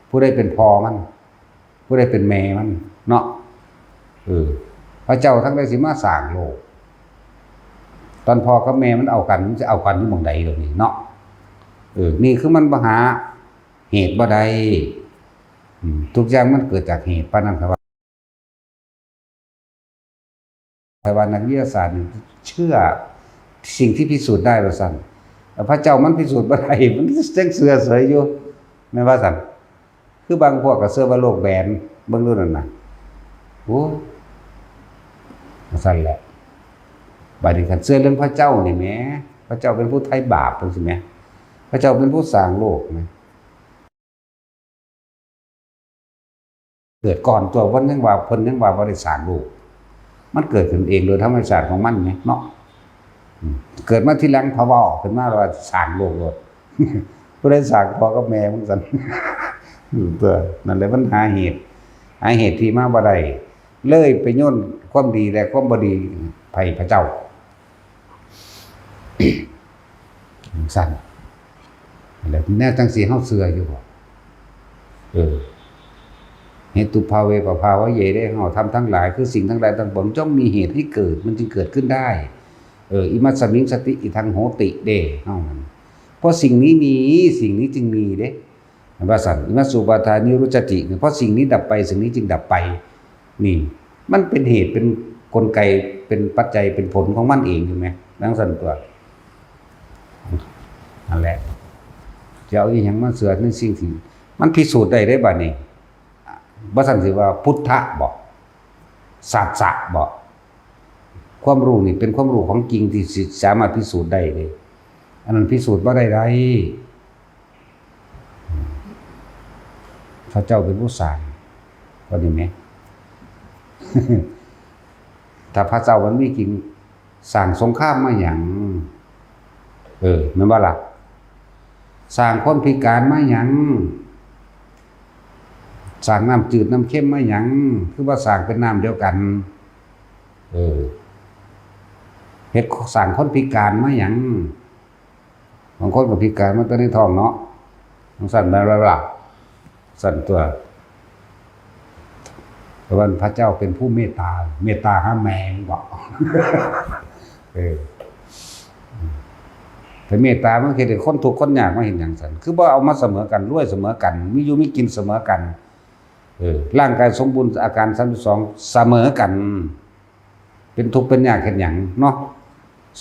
ผู้ใดเป็นพ่อมัน ผู้ใดเป็นแม่มัน เนาะ เออ พระเจ้าทั้งหลายสิมาสร้างโลก ตอนพ่อกับแม่มันเอากัน มันจะเอากันอยู่หม่องใดเดี๋ยวนี้เนาะ เออ นี่คือมันบ่หาเหตุบ่ได้ อืม ทุกอย่างมันเกิดจากเหตุ ปานนั้นครับว่า แต่ว่านักวิทยาศาสตร์นี่เชื่อสิ่งที่พิสูจน์ได้ว่าซั่น แต่พระเจ้ามันพิสูจน์บ่ได้ มันยังเชื่อเฉยอยู่ แม่นว่าซั่น คือบางพวกก็เชื่อว่าโลกแบน เบิ่งดูนั่นน่ะ โอ้ ว่าซั่นแหละ บัดนี้คันเชื่อเรื่องพระเจ้านี่แหม พระเจ้าเป็นผู้ไถ่บาปจั่งซี้แหม พระเจ้าเป็นผู้สร้างโลกแหม เกิดก่อนตัว เพิ่นยังว่า เพิ่นยังว่าบ่ได้สร้างโลก มันเกิดขึ้นเองโดยธรรมชาติของมันไงเนาะ อืม เกิดมาทีหลัง พอเว้าขึ้นมาว่าสร้างโลกโลด ผู้ใดสร้างพ่อกับแม่มันซั่น อืม ตัว นั่นแหละมันหาเหตุ หาเหตุที่มาบ่ได้ เลยไปโยนความดีและความบ่ดีให้พระเจ้า ซั่น แล้วแนวจั่งซี้เฮาเชื่ออยู่บ่ เออ เหตุภาเวปภาวะเย เด้ เฮาทำทั้งหลาย คือสิ่งทั้งหลายทั้งปวงย่อมมีเหตุให้เกิด มันจึงเกิดขึ้นได้ เออ อิมัสสมิงสติ อิทังโหติ เด้ เฮานั่น เพราะสิ่งนี้มี สิ่งนี้จึงมีเด้ ว่าซั่น อิมัสสุปาทานิรุจจติ เพราะสิ่งนี้ดับไป สิ่งนี้จึงดับไป นี่ มันเป็นเหตุ เป็นกลไก เป็นปัจจัย เป็นผลของมันเองอยู่ไหม ดังซั่นตัว นั่นแหละ จะเอาอีหยังมาเชื่อในสิ่งที่มันพิสูจน์ได้ได้บัดนี้ บ่ซั่นสิว่าพุทธะบ่ สัจจะบ่ ความรู้นี่เป็นความรู้ของจริงที่สิสามารถพิสูจน์ได้เลย อันนั้นพิสูจน์บ่ได้ใด พระเจ้าเป็นผู้สร้าง ว่าดีไหม ถ้าพระเจ้ามันมีจริง สร้างสงครามมาหยัง เออ แม่นบ่ล่ะ สร้างคนพิการมาหยัง สร้างน้ำจืดน้ำเค็มมาหยัง คือว่าสร้างเป็นน้ำเดียวกัน เออ เฮ็ดสร้างคนพิการมาหยัง บางคนก็พิการมาแต่ในท้องเนาะ จั่งซั่นแม่นบ่ล่ะ ซั่นตัว แต่ว่าพระเจ้าเป็นผู้เมตตา เมตตาหาแมงบอก เออ แต่เมตตามันเฮ็ดให้คนทุกข์คนยากมาเฮ็ดหยังซั่น คือบ่เอามาเสมอกัน รวยเสมอกัน มีอยู่มีกินเสมอกัน เออ ร่างกายสมบูรณ์อาการสามสิบสองเสมอกัน เป็นทุกข์เป็นยากเฮ็ดหยังเนาะ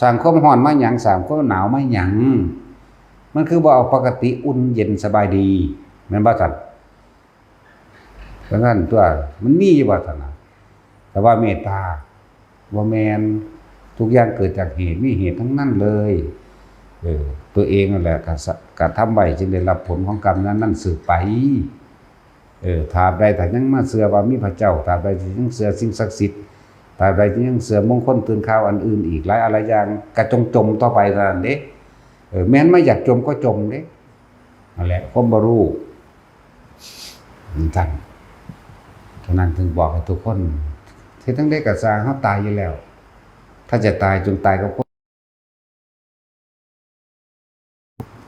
สร้างความร้อนมาหยัง สร้างความหนาวมาหยัง มันคือบ่เอาปกติอุ่นเย็นสบายดี แม่นบ่ซั่น เพราะฉะนั้นตัวมันมีอยู่ว่าซั่นน่ะ แต่ว่าเมตตา บ่แม่น ทุกอย่างเกิดจากเหตุ มีเหตุทั้งนั้นเลย เออ ตัวเองนั่นแหละกระสะ กระทำไว้จึงได้รับผลของกรรมนั้นๆ สืบไป เออ ตราบใดถ้ายังมาเชื่อว่ามีพระเจ้า ตราบใดที่ยังเชื่อสิ่งศักดิ์สิทธิ์ ตราบใดที่ยังเชื่อมงคลตื่นข่าวอันอื่นอีกหลายอะไรอย่าง กะจงจมต่อไปเท่านั้นเด้ เออ แม่นมาอยากจมก็จมเด้ นั่นแหละ ความบ่รู้ นั่นท่าน ฉะนั้นถึงบอกให้ทุกคน เฮ็ดจั่งใดก็ซ่าง เฮาตายอยู่แล้ว ถ้าจะตายจงตายกับความ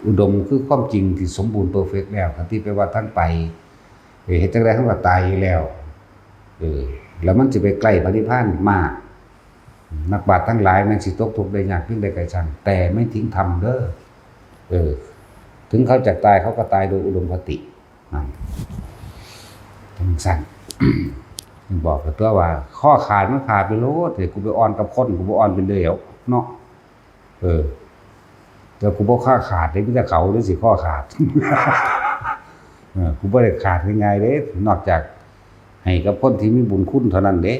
อุดมคือความจริงที่สมบูรณ์เพอร์เฟกต์แล้ว คันที่ไปว่าทางไป เออ เฮ็ดจั่งใดเฮาก็ตายอยู่แล้ว เออ แล้วมันสิไปใกล้พระนิพพานมาก นักปราชญ์ทั้งหลายแม่นสิตกทุกข์ได้ยากเพียงใดก็ช่าง แต่ไม่ทิ้งธรรมเด้อ เออ ถึงเขาจะตายเขาก็ตายโดยอุดมคติ นั่น จั่งซั่น บอกกับตัวว่า ข้อขาดมันขาดไปโลด เฮ้ย กูไปอ่อนกับคน กูบ่อ่อนเป็นเดียวเนาะ เออ แต่กูบ่ข้อขาดเด้ มีแต่เขาเด้สิข้อขาด เออ กูบ่ได้ขาดง่ายๆเด้ นอกจากให้กับคนที่มีบุญคุณเท่านั้นเด้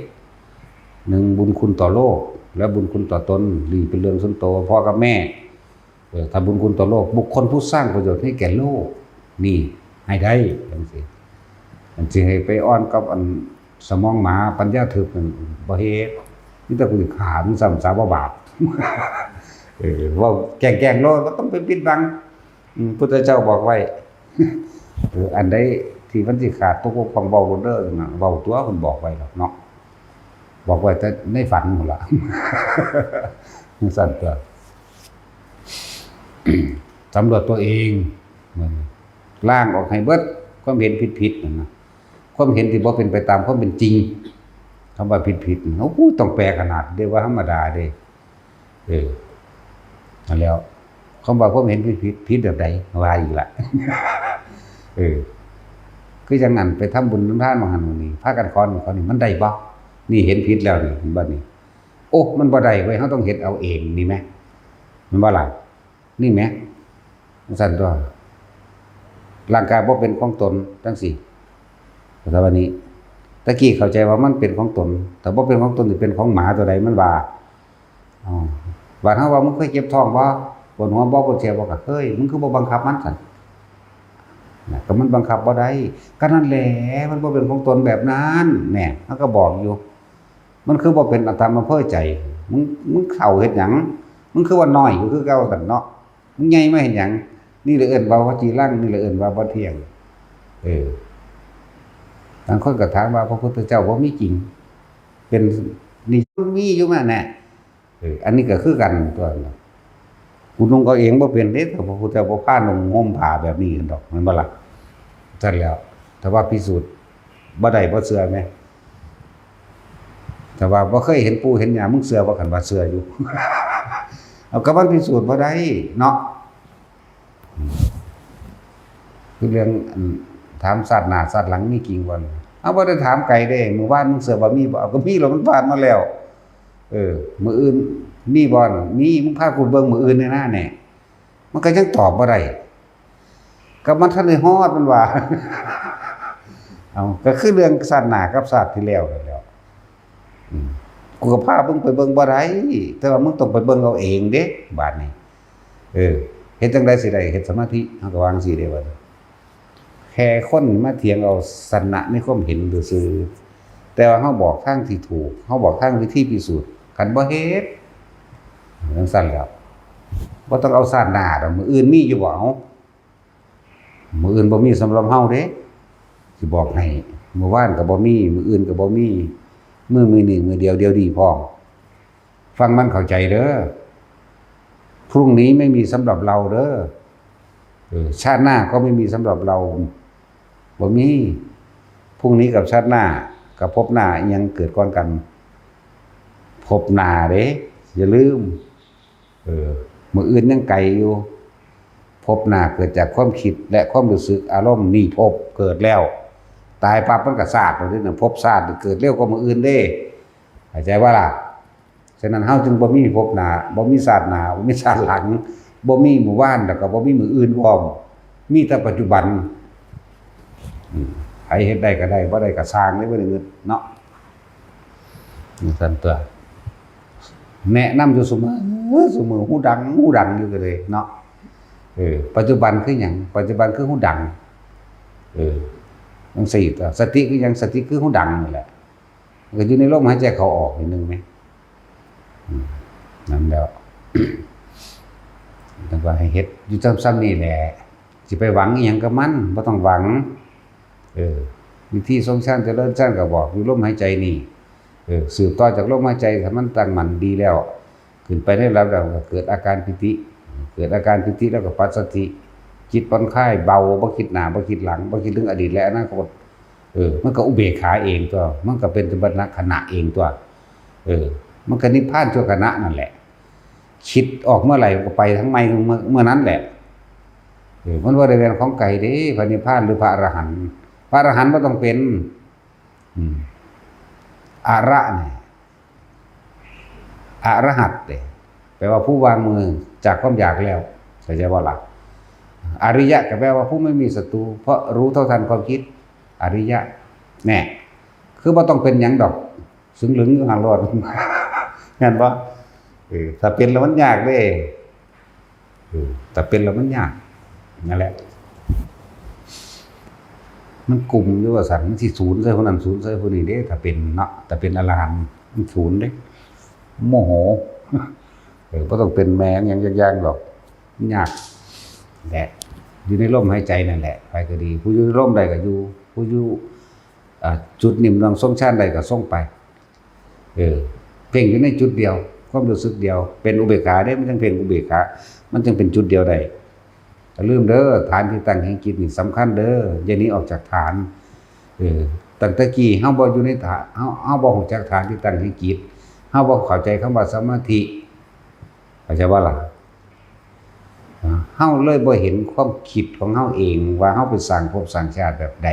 หนึ่งบุญคุณต่อโลก และบุญคุณต่อตน นี่เป็นเรื่องส่วนตัว พ่อกับแม่ เออ ถ้าบุญคุณต่อโลก บุคคลผู้สร้างประโยชน์ให้แก่โลก นี่ให้ได้ จั่งซี้ อันสิให้ไปอ่อนกับอันสมองหมาปัญญาทึบนั่น บ่เฮ็ด มีแต่กูสิฆ่ามึงซ้ำซะ บ่บาป เออ เว้าแกล้งๆโลด บ่ต้องไปปิดบัง อืม พุทธเจ้าบอกไว้ เออ อันใดที่มันสิขาดตกบกพร่องเว้าโลดเด้อนะ เว้าตัว เพิ่นบอกไว้ดอกเนาะ บอกไว้แต่ในฝันพู้นล่ะ จั่งซั่นตัว สำรวจตัวเอง ล้างออกให้เบิด ความเห็นผิดๆนั่นนะ ความเห็นที่บ่เป็นไปตามความเป็นจริง คำว่าผิดๆนั่น โอ้โห ต้องแปลขนาดเด้ ว่าธรรมดาเด้ เออ นั่นแหล้ว คำว่าความเห็นผิดๆ ผิดแบบใด ว่าอีกละ เออ คือจั่งนั้นไปทำบุญทำทานมาหั่นมานี่ พากันขอนี่ขอนี่ มันได้บ่ นี่เห็นผิดแล้วนี่ เห็นบ่นี่ โอ้ มันบ่ได้เว้ย เฮาต้องเฮ็ดเอาเอง นี่แหม แม่นบ่ล่ะ นี่แหม จั่งซั่นตัว ร่างกายบ่เป็นของตน จั่งซี้ แต่ว่านี้ ตะกี้เข้าใจว่ามันเป็นของตน แต่บ่เป็นของตนนี่เป็นของหมาตัวใดมันว่า อ๋อ บาดเฮาว่า มึงเคยเจ็บท้องบ่ ปวดหัวบ่ ปวดแสบบ่ ก็เคย มึงคือบ่บังคับมันซั่น นะ ก็มันบังคับบ่ได้ ก็นั่นแหละ มันบ่เป็นของตนแบบนั้น แหน่ เฮาก็บอกอยู่ มันคือบ่เป็นอัตตามอำเภอใจ มึง มึงเฒ่าเฮ็ดหยัง มึงคือว่าน้อยอยู่คือเก่าซั่นเนาะ มึงใหญ่มาเฮ็ดหยัง นี่แหละเอิ้นว่าบ่จีรัง นี่แหละเอิ้นว่าบ่เที่ยง เออ บางคนก็ถามว่าพระพุทธเจ้าบ่มีจริง เป็น นี่มีอยู่มาแน่ เออ อันนี้ก็คือกันตัวนั้น กูนุ่งเอาเองบ่เป็นเด้ แต่พระพุทธเจ้าบ่พานุ่งห่มผ้าแบบนี้กันดอก แม่นบ่ล่ะ ซั่นแหล้ว แต่ว่าพิสูจน์บ่ได้ บ่เชื่อแหม แต่ว่าบ่เคยเห็นปู่เห็นย่า มึงเชื่อบ่ คันว่าเชื่ออยู่ เอา ก็มันพิสูจน์บ่ได้เนาะ อืม คือเรื่อง อัน ถามชาติหน้าชาติหลังมีจริงบ่ เอา บ่ได้ถามไกลเด้ มื้อวานมึงเชื่อว่ามีบ่ เอา ก็มีแล้ว มันผ่านมาแล้ว เออ มื้ออื่นมีบ่ มี มึงพากูเบิ่งมื้ออื่นแหน่นะ แหน่ มันก็ยังตอบบ่ได้ ก็มันทันได้ฮอด มันว่า เอา ก็คือเรื่องชาติหน้ากับชาติที่แล้วนั่นแหล้ว อืม กูก็พามึงไปเบิ่งบ่ได้ แต่ว่ามึงต้องไปเบิ่งเอาเองเด้ บาดนี้ เออ เฮ็ดจั่งใดสิได้เฮ็ดสมาธิ เฮาก็วาจั่งซี้เด้ บัดนี้ แค่คนมาเถียงเอาชนะในความเห็นซื่อๆ แต่ว่าเฮาบอกทางที่ถูก เฮาบอกทางวิธีพิสูจน์ คันบ่เฮ็ด จั่งซั่นแหล้ว บ่ต้องเอาชาติหน้าดอก มื้ออื่นมีอยู่บ่ เอา มื้ออื่นบ่มีสำหรับเฮาเด้ สิบอกให้ มื้อวานก็บ่มี มื้ออื่นก็บ่มี มื้อ มื้อนี้มื้อเดียว เดี๋ยวนี้พร้อม ฟังมันเข้าใจเด้อ พรุ่งนี้ไม่มีสำหรับเราเด้อ เออ ชาติหน้าก็ไม่มีสำหรับเรา บ่มี พรุ่งนี้กับชาติหน้า กับภพหน้าอิหยังเกิดก่อนกัน ภพหน้าเด้ อย่าลืม เออ มื้ออื่นยังไกลอยู่ ภพหน้าเกิดจากความคิดและความรู้สึก อารมณ์ นี่ภพเกิดแล้ว ตายปั๊บมันก็ชาติแล้วเด้นะ ภพชาติเกิดเร็วกว่ามื้ออื่นเด้ เข้าใจบ่ล่ะ? ฉะนั้นเฮาจึงบ่มีภพหน้า บ่มีชาติหน้า บ่มีชาติหลัง บ่มีมื้อวาน แล้วก็บ่มีมื้ออื่นพร้อม มีแต่ปัจจุบัน อืม ไผเฮ็ดได้ก็ได้ บ่ได้ก็ซ่างเด้ บ่ได้งึดเนาะ จั่งซั่นตั๊ว แนะนำอยู่ซุมื้อ ซุมื้อ หูดัง หูดังอยู่ก็เลยเนาะ เออ ปัจจุบันคือหยัง? ปัจจุบันคือหูดัง เออ จั่งซี้ตั๊ว สติคือหยัง? สติคือหูดังนี่แหละ มันก็อยู่ในลมหายใจเข้าออกนิดนึงไหม อืม นั่นแหละ แล้วก็ให้เฮ็ดอยู่ซ้ำๆนี่แหละ สิไปหวังอิหยังกับมัน บ่ต้องหวัง เออ วิธีทรงฌานเจริญฌานก็บอกอยู่ลมหายใจนี่ เออ สืบต่อจากลมหายใจ ถ้ามันตั้งมั่นดีแล้ว ขึ้นไปในระดับแล้วก็เกิดอาการปีติ เกิดอาการปีติแล้วก็ปัสสัทธิ จิตผ่อนคลายเบา บ่คิดหน้า บ่คิดหลัง บ่คิดถึงอดีตและอนาคต เออ มันก็อุเบกขาเองตั๊ว มันก็เป็นสมถะขณะเองตั๊ว เออ มันก็นิพพานชั่วขณะนั่นแหละ คิดออกเมื่อไหร่ก็ไปทั้งไม่เมื่อ เมื่อนั้นแหละ เออ มันบ่ได้เป็นของไกลเด้ พระนิพพานหรือพระอรหันต์ พระอรหันต์บ่ต้องเป็น อืม อระนี่ อรหัตเด้ แปลว่าผู้วางมือจากความอยากแล้ว เข้าใจบ่ล่ะ? อริยะก็แปลว่าผู้ไม่มีศัตรู เพราะรู้เท่าทันความคิด อริยะ แน่ คือบ่ต้องเป็นหยังดอก ซึ่งลึงอยู่หั่นโลด แม่นบ่? เออ ถ้าเป็นแล้วมันยากเด้ เออ ถ้าเป็นแล้วมันยาก นั่นแหละ มันกลุ่มอยู่ว่าซั่น มันสิสูญใส่ผู้นั้น สูญใส่ผู้นี้เด้ ถ้าเป็นเนาะ ถ้าเป็นอรหันต์ มันสูญเด้ โมโห เออ บ่ต้องเป็นแม่งหยังจักอย่างดอก มันยาก แหละ อยู่ในลมหายใจนั่นแหละ ไปก็ดี ผู้อยู่ในลมได้ก็อยู่ ผู้อยู่ อ่า จุดนิ่มนวลทรงฌานได้ก็ทรงไป เออ เพ่งอยู่ในจุดเดียว ความรู้สึกเดียว เป็นอุเบกขาเด้ มันจั่งเพ่งอุเบกขา มันจั่งเป็นจุดเดียวได้ อย่าลืมเด้อ ฐานที่ตั้งแห่งจิตนี่สำคัญเด้อ อย่าหนีออกจากฐาน เออ ตั้งแต่กี้เฮาบ่อยู่ในฐาน เฮา เฮาบ่รู้จักฐานที่ตั้งแห่งจิต เฮาบ่เข้าใจคำว่าสมาธิ เข้าใจบ่ล่ะ? เฮาเลยบ่เห็นความคิดของเฮาเองว่าเฮาไปสร้างภพสร้างชาติแบบใด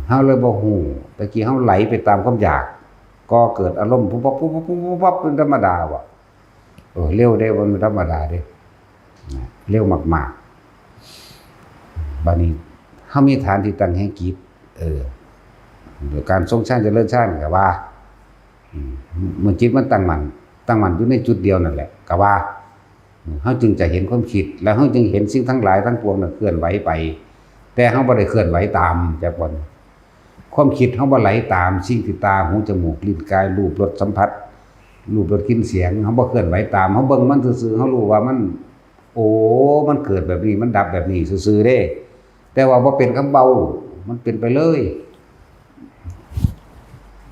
เฮาเลยบ่รู้ แต่กี้เฮาไหลไปตามความอยาก ก่อเกิดอารมณ์ปุ๊บปั๊บ ปุ๊บปั๊บ ปุ๊บปั๊บ ปุ๊บปั๊บ เป็นธรรมดาบ่ เออ เร็วเด้ บ่แม่นธรรมดาเด้ นะ เร็วมากๆ บัดนี้เฮามีฐานที่ตั้งแห่งจิต เออ การทรงฌานเจริญฌานก็ว่า อืม เมื่อจิตมันตั้งมั่น ตั้งมั่นอยู่ในจุดเดียวนั่นแหละ ก็ว่า อืม เฮาจึงจะเห็นความคิด แล้วเฮาจึงเห็นสิ่งทั้งหลายทั้งปวงน่ะเคลื่อนไหวไป แต่เฮาบ่ได้เคลื่อนไหวตาม จักบ่ ความคิดเฮาบ่ไหลตามสิ่งที่ตา หู จมูก ลิ้น กาย รูป รส สัมผัส รูป รส กลิ่น เสียง เฮาบ่เคลื่อนไหวตาม เฮาเบิ่งมันซื่อๆ เฮารู้ว่ามัน โอ้ มันเกิดแบบนี้ มันดับแบบนี้ซื่อๆ เด้ แต่ว่าบ่เป็นคำเว้า มันเป็นไปเลย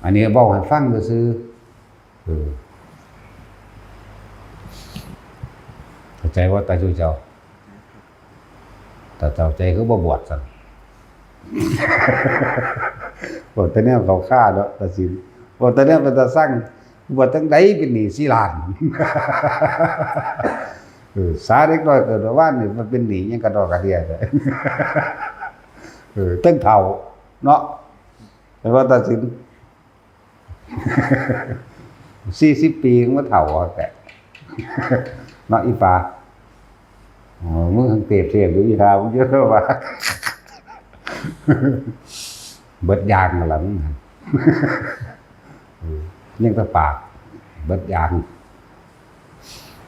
อันนี้เว้าให้ฟังซื่อๆ เออ เข้าใจว่าตาจุเจ้า ตาเจ้าใจคือบ่บวชซั่น บอกแต่แนวเขาฆ่าเนาะ ตาสิน บอกแต่แนวเป็นตาสั่ง บวชจั่งใดเป็นหนี้สี่ล้าน เออ สาเด็กน้อยเกิดมาว่านนี่มันเป็นหนี้หยังกะดอกกะเดีย เออ เทิงเฒ่าเนาะ เป็นว่าตาสิน สี่สิบปีมันเฒ่าแต่ เนาะอีปา อ๋อ มึงทั้งเตะเทพอยู่อีหา มึงเยอะว่า เบิดยางมาละมึง เออ ยังแต่ปาก เบิดยาง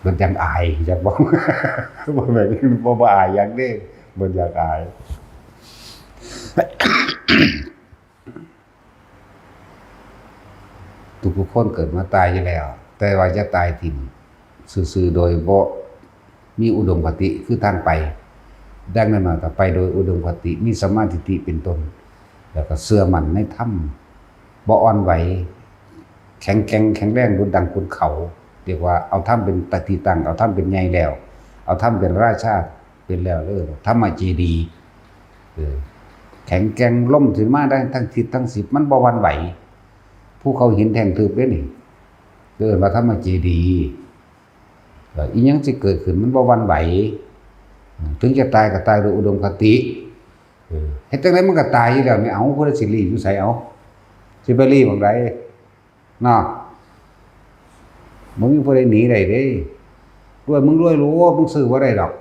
เบิดยางอาย อยากบอก บ่แม่น บ่ บ่อายหยังเด้ เบิดยางอาย ทุกๆคนเกิดมาตายอยู่แล้ว แต่ว่าอย่าตายถิ่มซื่อๆ โดยบ่มีอุดมคติคือทางไป ดังนั้นว่าถ้าไปโดยอุดมคติ มีสัมมาทิฏฐิเป็นต้น แล้วก็เชื่อมั่นในธรรม บ่อ่อนไหว แข็งแกร่งแข็งแรงดุจดังขุนเขา เรียกว่าเอาธรรมเป็นที่ตั้ง เอาธรรมเป็นใหญ่แล้ว เอาธรรมเป็นราชา เป็นแล้วเด้อ ธรรมเจดีย์ เออ ข็งแกร่ง ลมสิมาได้ทั้งทิศทั้งสิบ มันบ่หวั่นไหว ภูเขาหินแท่งทึบเด้นี่ เอิ้นว่าธรรมเจดีย์ เอ่อ อีหยังสิเกิดขึ้นมันบ่หวั่นไหว ถึงจะตายก็ตายด้วยอุดมคติ เออ เฮ็ดจั่งใดมันก็ตายอยู่แล้วแหม เอ้า ผู้ใดสิลี้อยู่ไส เอ้า สิไปลี้หม่องใด เนาะ บ่มีผู้ใดหนีได้เด้ รวยมึงรวยโลด มึงซื้อบ่ได้ดอก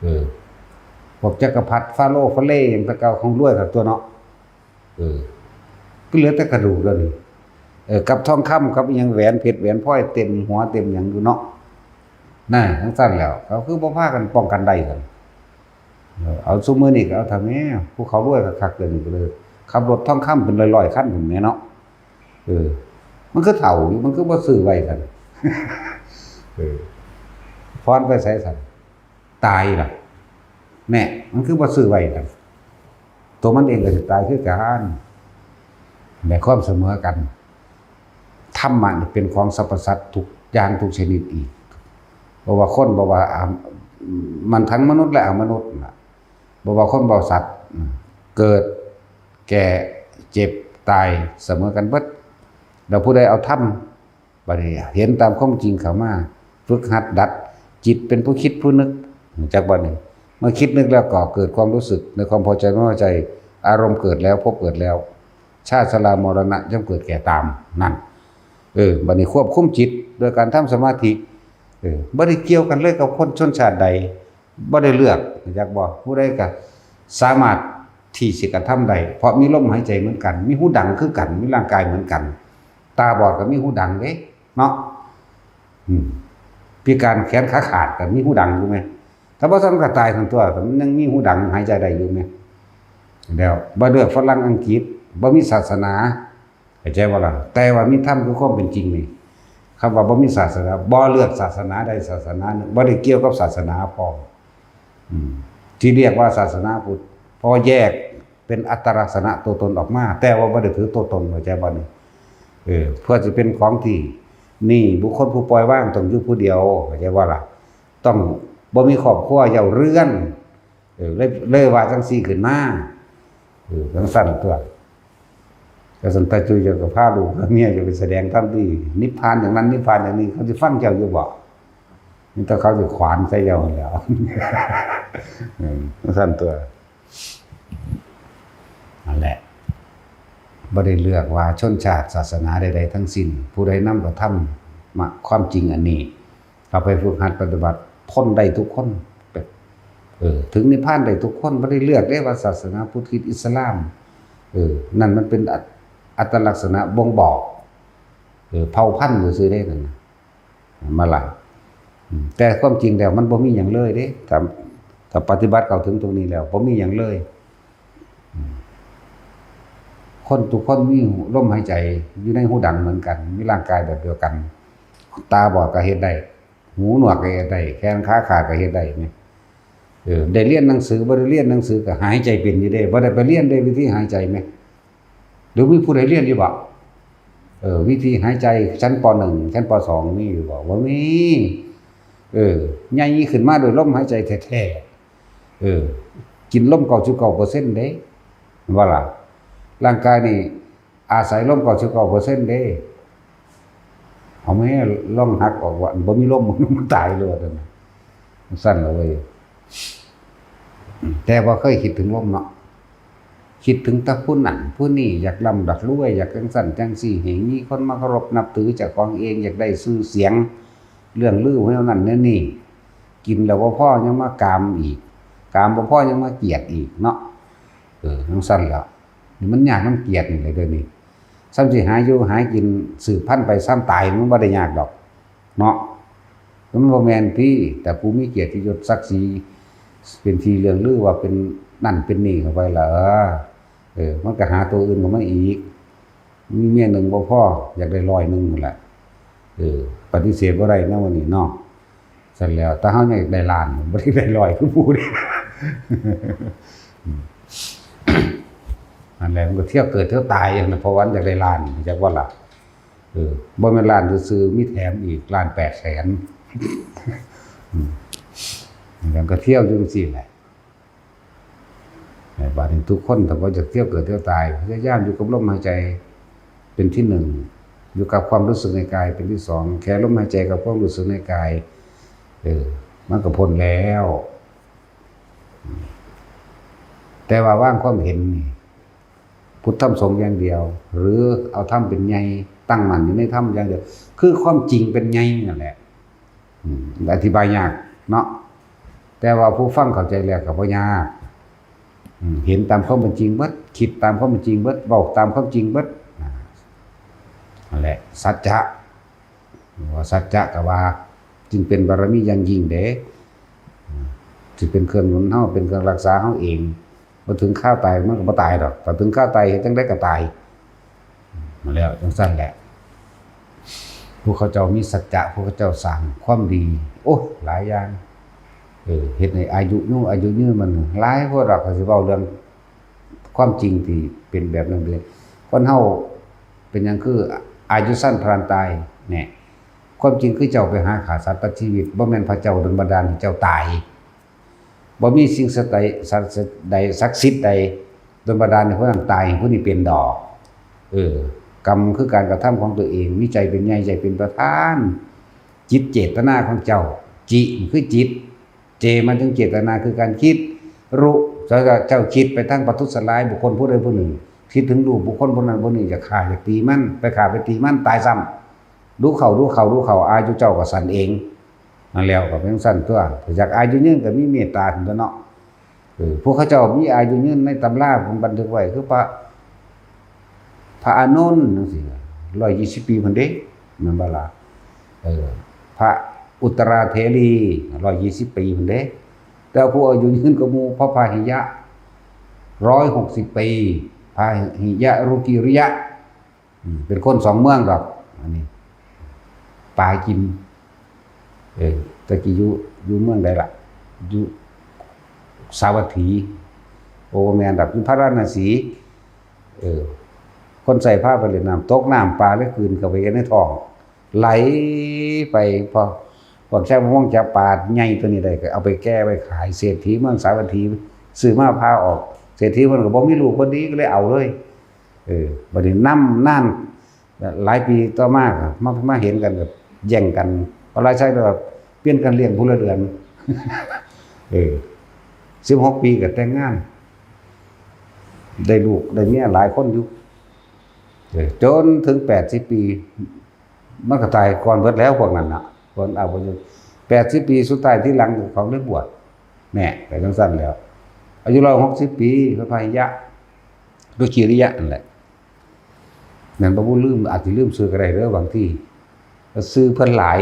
เออ พวกจักรพรรดิฟาโรห์ฟาเร่หยังแต่เก่า ของรวยคักตั๊วเนาะ เออ ก็เหลือแต่กระดูกแล้วนี่ เออ กับทองคำ กับอิหยัง แหวนเพชร แหวนพลอย เต็มหัวเต็มหยังอยู่เนาะ นั่น จั่งซั้นแล้ว เขาคือบ่พากันป้องกันได้กัน เออ เอาซุมื้อนี้ก็เอาเถาะแหม ผู้เขารวยคักๆ เดี๋ยวนี้ก็เลย ขับรถทองคำเป็นร้อยๆ คันพู้นแหมเนาะ เออ มันคือเฒ่าอยู่ มันคือบ่ซื้อไว้ซั่น เออ พรไปไสซั่น ตายล่ะ แน่ มันคือบ่ซื้อไว้ซั่น ตัวมันเองก็สิตายคือกัน ในความเสมอกัน ธรรมะนี่เป็นของสรรพสัตว์ทุกอย่างทุกชนิดอีก เพราะว่าคน บ่ว่า อ่า มันทั้งมนุษย์และอมนุษย์น่ะ บ่ว่าคนบ่สัตว์ อืม เกิด แก่ เจ็บ ตาย เสมอกันเบิด แล้วผู้ใดเอาธรรม บัดนี้เห็นตามความจริงเข้ามา ฝึกหัดดัด จิตเป็นผู้คิดผู้นึก รู้จักบ่นี่ เมื่อคิดนึกแล้วก็เกิดความรู้สึกในความพอใจไม่พอใจ อารมณ์เกิดแล้ว ภพเกิดแล้ว ชาติชรามรณะย่อมเกิดแก่ตาม นั่น เออ บัดนี้ควบคุมจิตโดยการทำสมาธิ เออ บ่ได้เกี่ยวกันเลยกับคนชนชาติใด บ่ได้เลือก รู้จักบ่ ผู้ใดก็สามารถที่สิกระทำได้ เพราะมีลมหายใจเหมือนกัน มีหูดังคือกัน มีร่างกายเหมือนกัน ตาบอดก็มีหูดังเด้ เนาะ อืม พิการแขนขาขาดก็มีหูดังอยู่แหม ถ้าบ่ซั้นก็ตายทั้งตั๊ว แต่มันยังมีหูดังหายใจได้อยู่แหม แล้วบ่เลือกฝรั่งอังกฤษ บ่มีศาสนา เข้าใจบ่ล่ะ แต่ว่ามีธรรมคือความเป็นจริงนี่ คำว่าบ่มีศาสนา บ่เลือกศาสนาใดศาสนาหนึ่ง บ่ได้เกี่ยวกับศาสนาพร้อม อืม ที่เรียกว่าศาสนาพุทธ เพราะว่าแยกเป็นอัตลักษณะตัวตนออกมา แต่ว่าบ่ได้ถือตัวตน เข้าใจบ่นี่ เออ เพื่อจะเป็นของที่ นี่ บุคคลผู้ปล่อยวางต้องอยู่ผู้เดียว เข้าใจบ่ล่ะ ต้องบ่มีครอบครัวเย้าเรือน เออ เลย เลยว่าจั่งซี้ขึ้นมา เออ จั่งซั้นตั๊ว ก็ซั่น ตาจุ้ยเจ้าก็พาลูกพาเมียเจ้าไปแสดงธรรมที่นิพพานอย่างนั้นนิพพานอย่างนี้ เขาสิฟังเจ้าอยู่บ่ มีแต่เขาสิขวานใส่เจ้าหั้นแหล้ว เออ จั่งซั้นตั๊ว นั่นแหละ บ่ได้เลือกว่าชนชาติศาสนาใดๆ ทั้งสิ้น ผู้ใดนำเอาธรรมะ ความจริงอันนี้ เอาไปฝึกหัดปฏิบัติ พ้นได้ทุกคน เออ ถึงนิพพานได้ทุกคน บ่ได้เลือกเด้ว่าศาสนาพุทธ คริสต์ อิสลาม เออ นั่นมันเป็นอัต อัตลักษณะบ่งบอก เออ เผ่าพันธุ์ซื่อๆ เด้นั่นน่ะ มาละ อืม แต่ความจริงแล้วมันบ่มีหยังเลยเด้ ถ้า ถ้าปฏิบัติเข้าถึงตรงนี้แล้ว บ่มีหยังเลย อืม คนทุกคนมีลมหายใจอยู่ในหูดังเหมือนกัน มีร่างกายแบบเดียวกัน ตาบอดก็เฮ็ดได้ หูหนวกก็เฮ็ดได้ แขนขาขาดก็เฮ็ดได้นี่ เออ ได้เรียนหนังสือ บ่ได้เรียนหนังสือก็หายใจเป็นอยู่เด้ บ่ได้ไปเรียนเด้วิธีหายใจแหม หรือมีผู้ใดเรียนอยู่บ่ เออ วิธีหายใจชั้น ป.หนึ่ง ชั้น ป.สอง มีอยู่บ่ บ่มี เออ ใหญ่ขึ้นมาโดยลมหายใจแท้ๆ เออ กินลม เก้าสิบเก้าเปอร์เซ็นต์ เด้ ว่าล่ะ ร่างกายนี่อาศัยลม เก้าสิบเก้าเปอร์เซ็นต์ เด้ เอาแม่ลองหักออกว่าบ่มีลม มันตายเลยว่าซั่นน่ะ ซั่นล่ะเว้ย แต่บ่เคยคิดถึงลมเนาะ คิดถึงแต่ผู้นั้นผู้นี้ อยากร่ำอยากรวย อยากจั่งซั้นจั่งซี้ ให้มีคนมาเคารพนับถือเจ้าของเอง อยากได้ชื่อเสียง เรื่องลือแนวนั้นแนวนี้ กินแล้วบ่พอยังมากามอีก กามบ่พอยังมาเกลียดอีกเนาะ เออ จั่งซั้นล่ะ นี่มันยากนำเกลียดนี่แหละเดี๋ยวนี้ ส่ำสิหาอยู่หากินสืบพันธุ์ไปส่ำตายมันบ่ได้ยากดอก เนาะ มันบ่แม่นติ แต่ผู้มีเกียรติยศศักดิ์ศรี เป็นที่เลื่องลือว่าเป็นนั่นเป็นนี่เข้าไปล่ะ เออ เออ มันก็หาตัวอื่นเข้ามาอีก มีเมียหนึ่งบ่พอ อยากได้ร้อยหนึ่งพู้นล่ะ เออ ปฏิเสธบ่ได้นะวันนี้เนาะ ซั่นแล้ว แต่เฮาอยากได้ล้าน บ่ได้ได้ร้อยคือหมู่เด้ นั่นแหละ มันก็เที่ยวเกิดเที่ยวตายอย่างนั้น เพราะว่ามันอยากได้ล้าน จักว่าล่ะ เออ บ่แม่นล้านซื่อๆ มีแถมอีก ล้านแปดแสน อืม มันก็เที่ยวอยู่จั่งซี้แหละ บาดนี้ทุกคนถ้าบ่อยากเที่ยวเกิดเที่ยวตาย พยายามอยู่กับลมหายใจเป็นที่หนึ่ง อยู่กับความรู้สึกในกายเป็นที่สอง แค่ลมหายใจกับความรู้สึกในกาย เออ มันก็พ้นแล้ว แต่ว่าวางความเห็นนี่ พุทธธรรมสงฆ์อย่างเดียว หรือเอาธรรมเป็นใหญ่ ตั้งมั่นอยู่ในธรรมอย่างเดียว คือความจริงเป็นใหญ่นั่นแหละ อืม อธิบายยากเนาะ แต่ว่าผู้ฟังเข้าใจแล้วก็บ่ยาก อืม เห็นตามความเป็นจริงเบิด คิดตามความเป็นจริงเบิด เว้าตามความจริงเบิด อ่า นั่นแหละ สัจจะ ว่าสัจจะก็ว่า จึงเป็นบารมีอย่างยิ่งเด้ อืม สิเป็นเครื่องหนุนเฮา เป็นเครื่องรักษาเฮาเอง บ่ถึงคราวตายมันก็บ่ตายดอก ถ้าถึงคราวตายเฮ็ดจั่งใดก็ตาย มาแล้วจั่งซั่นแหละ พวกเขาเจ้ามีสัจจะ พวกเขาเจ้าสร้างความดี โอ้ หลายอย่าง เออ เฮ็ดให้อายุยืน อายุยืนมันหลาย พวกเราก็สิเว้าเรื่องความจริงที่เป็นแบบนั้นเลย คนเฮาเป็นหยังคืออายุสั้นพลันตายเนี่ย ความจริงคือเจ้าไปหาฆ่าสัตว์ตัดชีวิต บ่แม่นพระเจ้าดลบันดาลให้เจ้าตาย บ่มีสิ่งศักดิ์ใด ศักดิ์ใด ศักดิ์สิทธิ์ใดดลบันดาลให้ผู้นั้นตาย ผู้นี้เป็นดอก เออ กรรมคือการกระทำของตัวเอง มีใจเป็นใหญ่ ใจเป็นประธาน จิตเจตนาของเจ้า จิคือจิต เจมาถึงเจตนาคือการคิด รุ เจ้าคิดไปทางประทุษร้ายบุคคลผู้ใดผู้หนึ่ง คิดถึงรูปบุคคลผู้นั้นผู้นี้ อยากฆ่าอยากตีมัน ไปฆ่าไปตีมันตายซ้ำ ดูเข้า ดูเข้า ดูเข้า อายุเจ้าก็สั้นเอง นั่นแล้วก็เป็นสั้นตัว อยากอายุยืนก็มีเมตตาตัวเนาะ เออ พวกเขาเจ้ามีอายุยืนในตำราผมบันทึกไว้ คือพระ พระอานนท์จังซี่ ร้อยยี่สิบปีพุ้นเด้ แม่นบ่ล่ะ เออ พระอุตราเถรี ร้อยยี่สิบปีพุ้นเด้ แต่ผู้อายุยืนกว่าหมู่ พระพาหิยะ ร้อยหกสิบปี พาหิยะรุจิริยะ อืม เป็นคนสองเมืองดอก อันนี้ ปากิน เออ ตะกี้อยู่ อยู่เมืองใดล่ะ อยู่สาวัตถี โอ้ แม่นดอก อยู่พาราณสี เออ คนใส่พาไปเล่นน้ำ ตกน้ำ ปลาเลยกลืนเข้าไปในท้อง ไหลไป พอ พวกชาวประมงจับปลาใหญ่ตัวนี้ได้ ก็เอาไปแกะไปขาย เศรษฐีเมืองสาวัตถี ซื้อมาพาออก เศรษฐีเพิ่นก็บ่มีลูก พอดีก็เลยเอาเลย เออ บัดนี้นำนาน หลายปีต่อมาก็มา มาเห็นกันก็แย่งกัน พอหลายชายก็เปลี่ยนกันเลี้ยงผู้ละเดือน เออ สิบหกปีก็แต่งงาน ได้ลูกได้เมียหลายคนอยู่ เออ จนถึงแปดสิบปี มันก็ตายก่อนเบิดแล้วพวกนั้นน่ะ ก่อนเอาไป แปดสิบปีสุดท้ายที่หลังเขาเลยบวช แน่ ไปจังซั่นแล้ว อายุร้อยหกสิบปี พระพาหิยะ รุจิริยะนั่นแหละ แม่นบ่ บ่ลืม อาจสิลืมชื่อก็ได้เด้อบางที ชื่อเพิ่นหลาย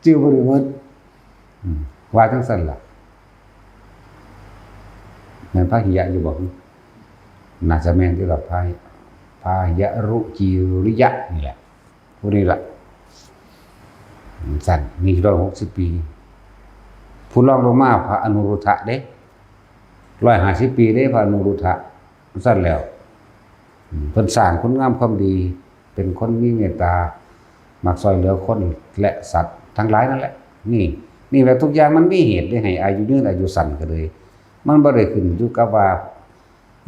ชื่อบ่ได้หมด อืม ว่าจังซั่นล่ะ แม่นพาหิยะอยู่บ่ น่าจะแม่นอยู่ดอก พา พาหิยะรุจิริยะนี่แหละ ผู้นี้ล่ะ สั้น นี่ร้อยหกสิบปี ผู้รองลงมาพระอนุรุทธะเด้ ร้อยห้าสิบปีเด้ พระอนุรุทธะ สั้นแล้ว อืม เพิ่นสร้างคุณงามความดี เป็นคนมีเมตตา มักช่วยเหลือคนและสัตว์ทั้งหลายนั่นแหละ นี่ นี่แหละทุกอย่างมันมีเหตุได้ให้อายุยืนอายุสั้นก็เลย มันบ่ได้ขึ้นอยู่กับว่า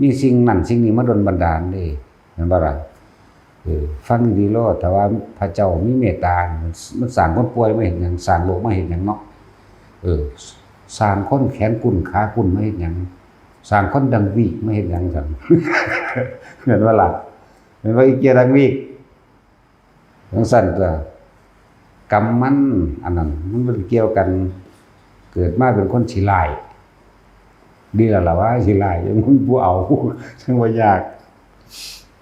มีสิ่งนั้นสิ่งนี้มาดลบันดาลเด้ แม่นบ่ล่ะ เออ ฟังดีๆโลด ถ้าว่าพระเจ้ามีเมตตา มัน มันสร้างคนป่วยมาเฮ็ดหยัง สร้างโรคมาเฮ็ดหยังเนาะ เออ สร้างคนแขนกุนขากุนมาเฮ็ดหยัง สร้างคนดังวีกมาเฮ็ดหยังซั่น แม่นบ่ล่ะ แม่นบ่ อีเกียดังวีก จังซั่นตัว กรรมมัน อันนั้น มันบ่ได้เกี่ยวกัน เกิดมาเป็นคนขี้ร้าย ดีแล้วล่ะว่าขี้ร้าย ยังบ่เอา จังว่ายาก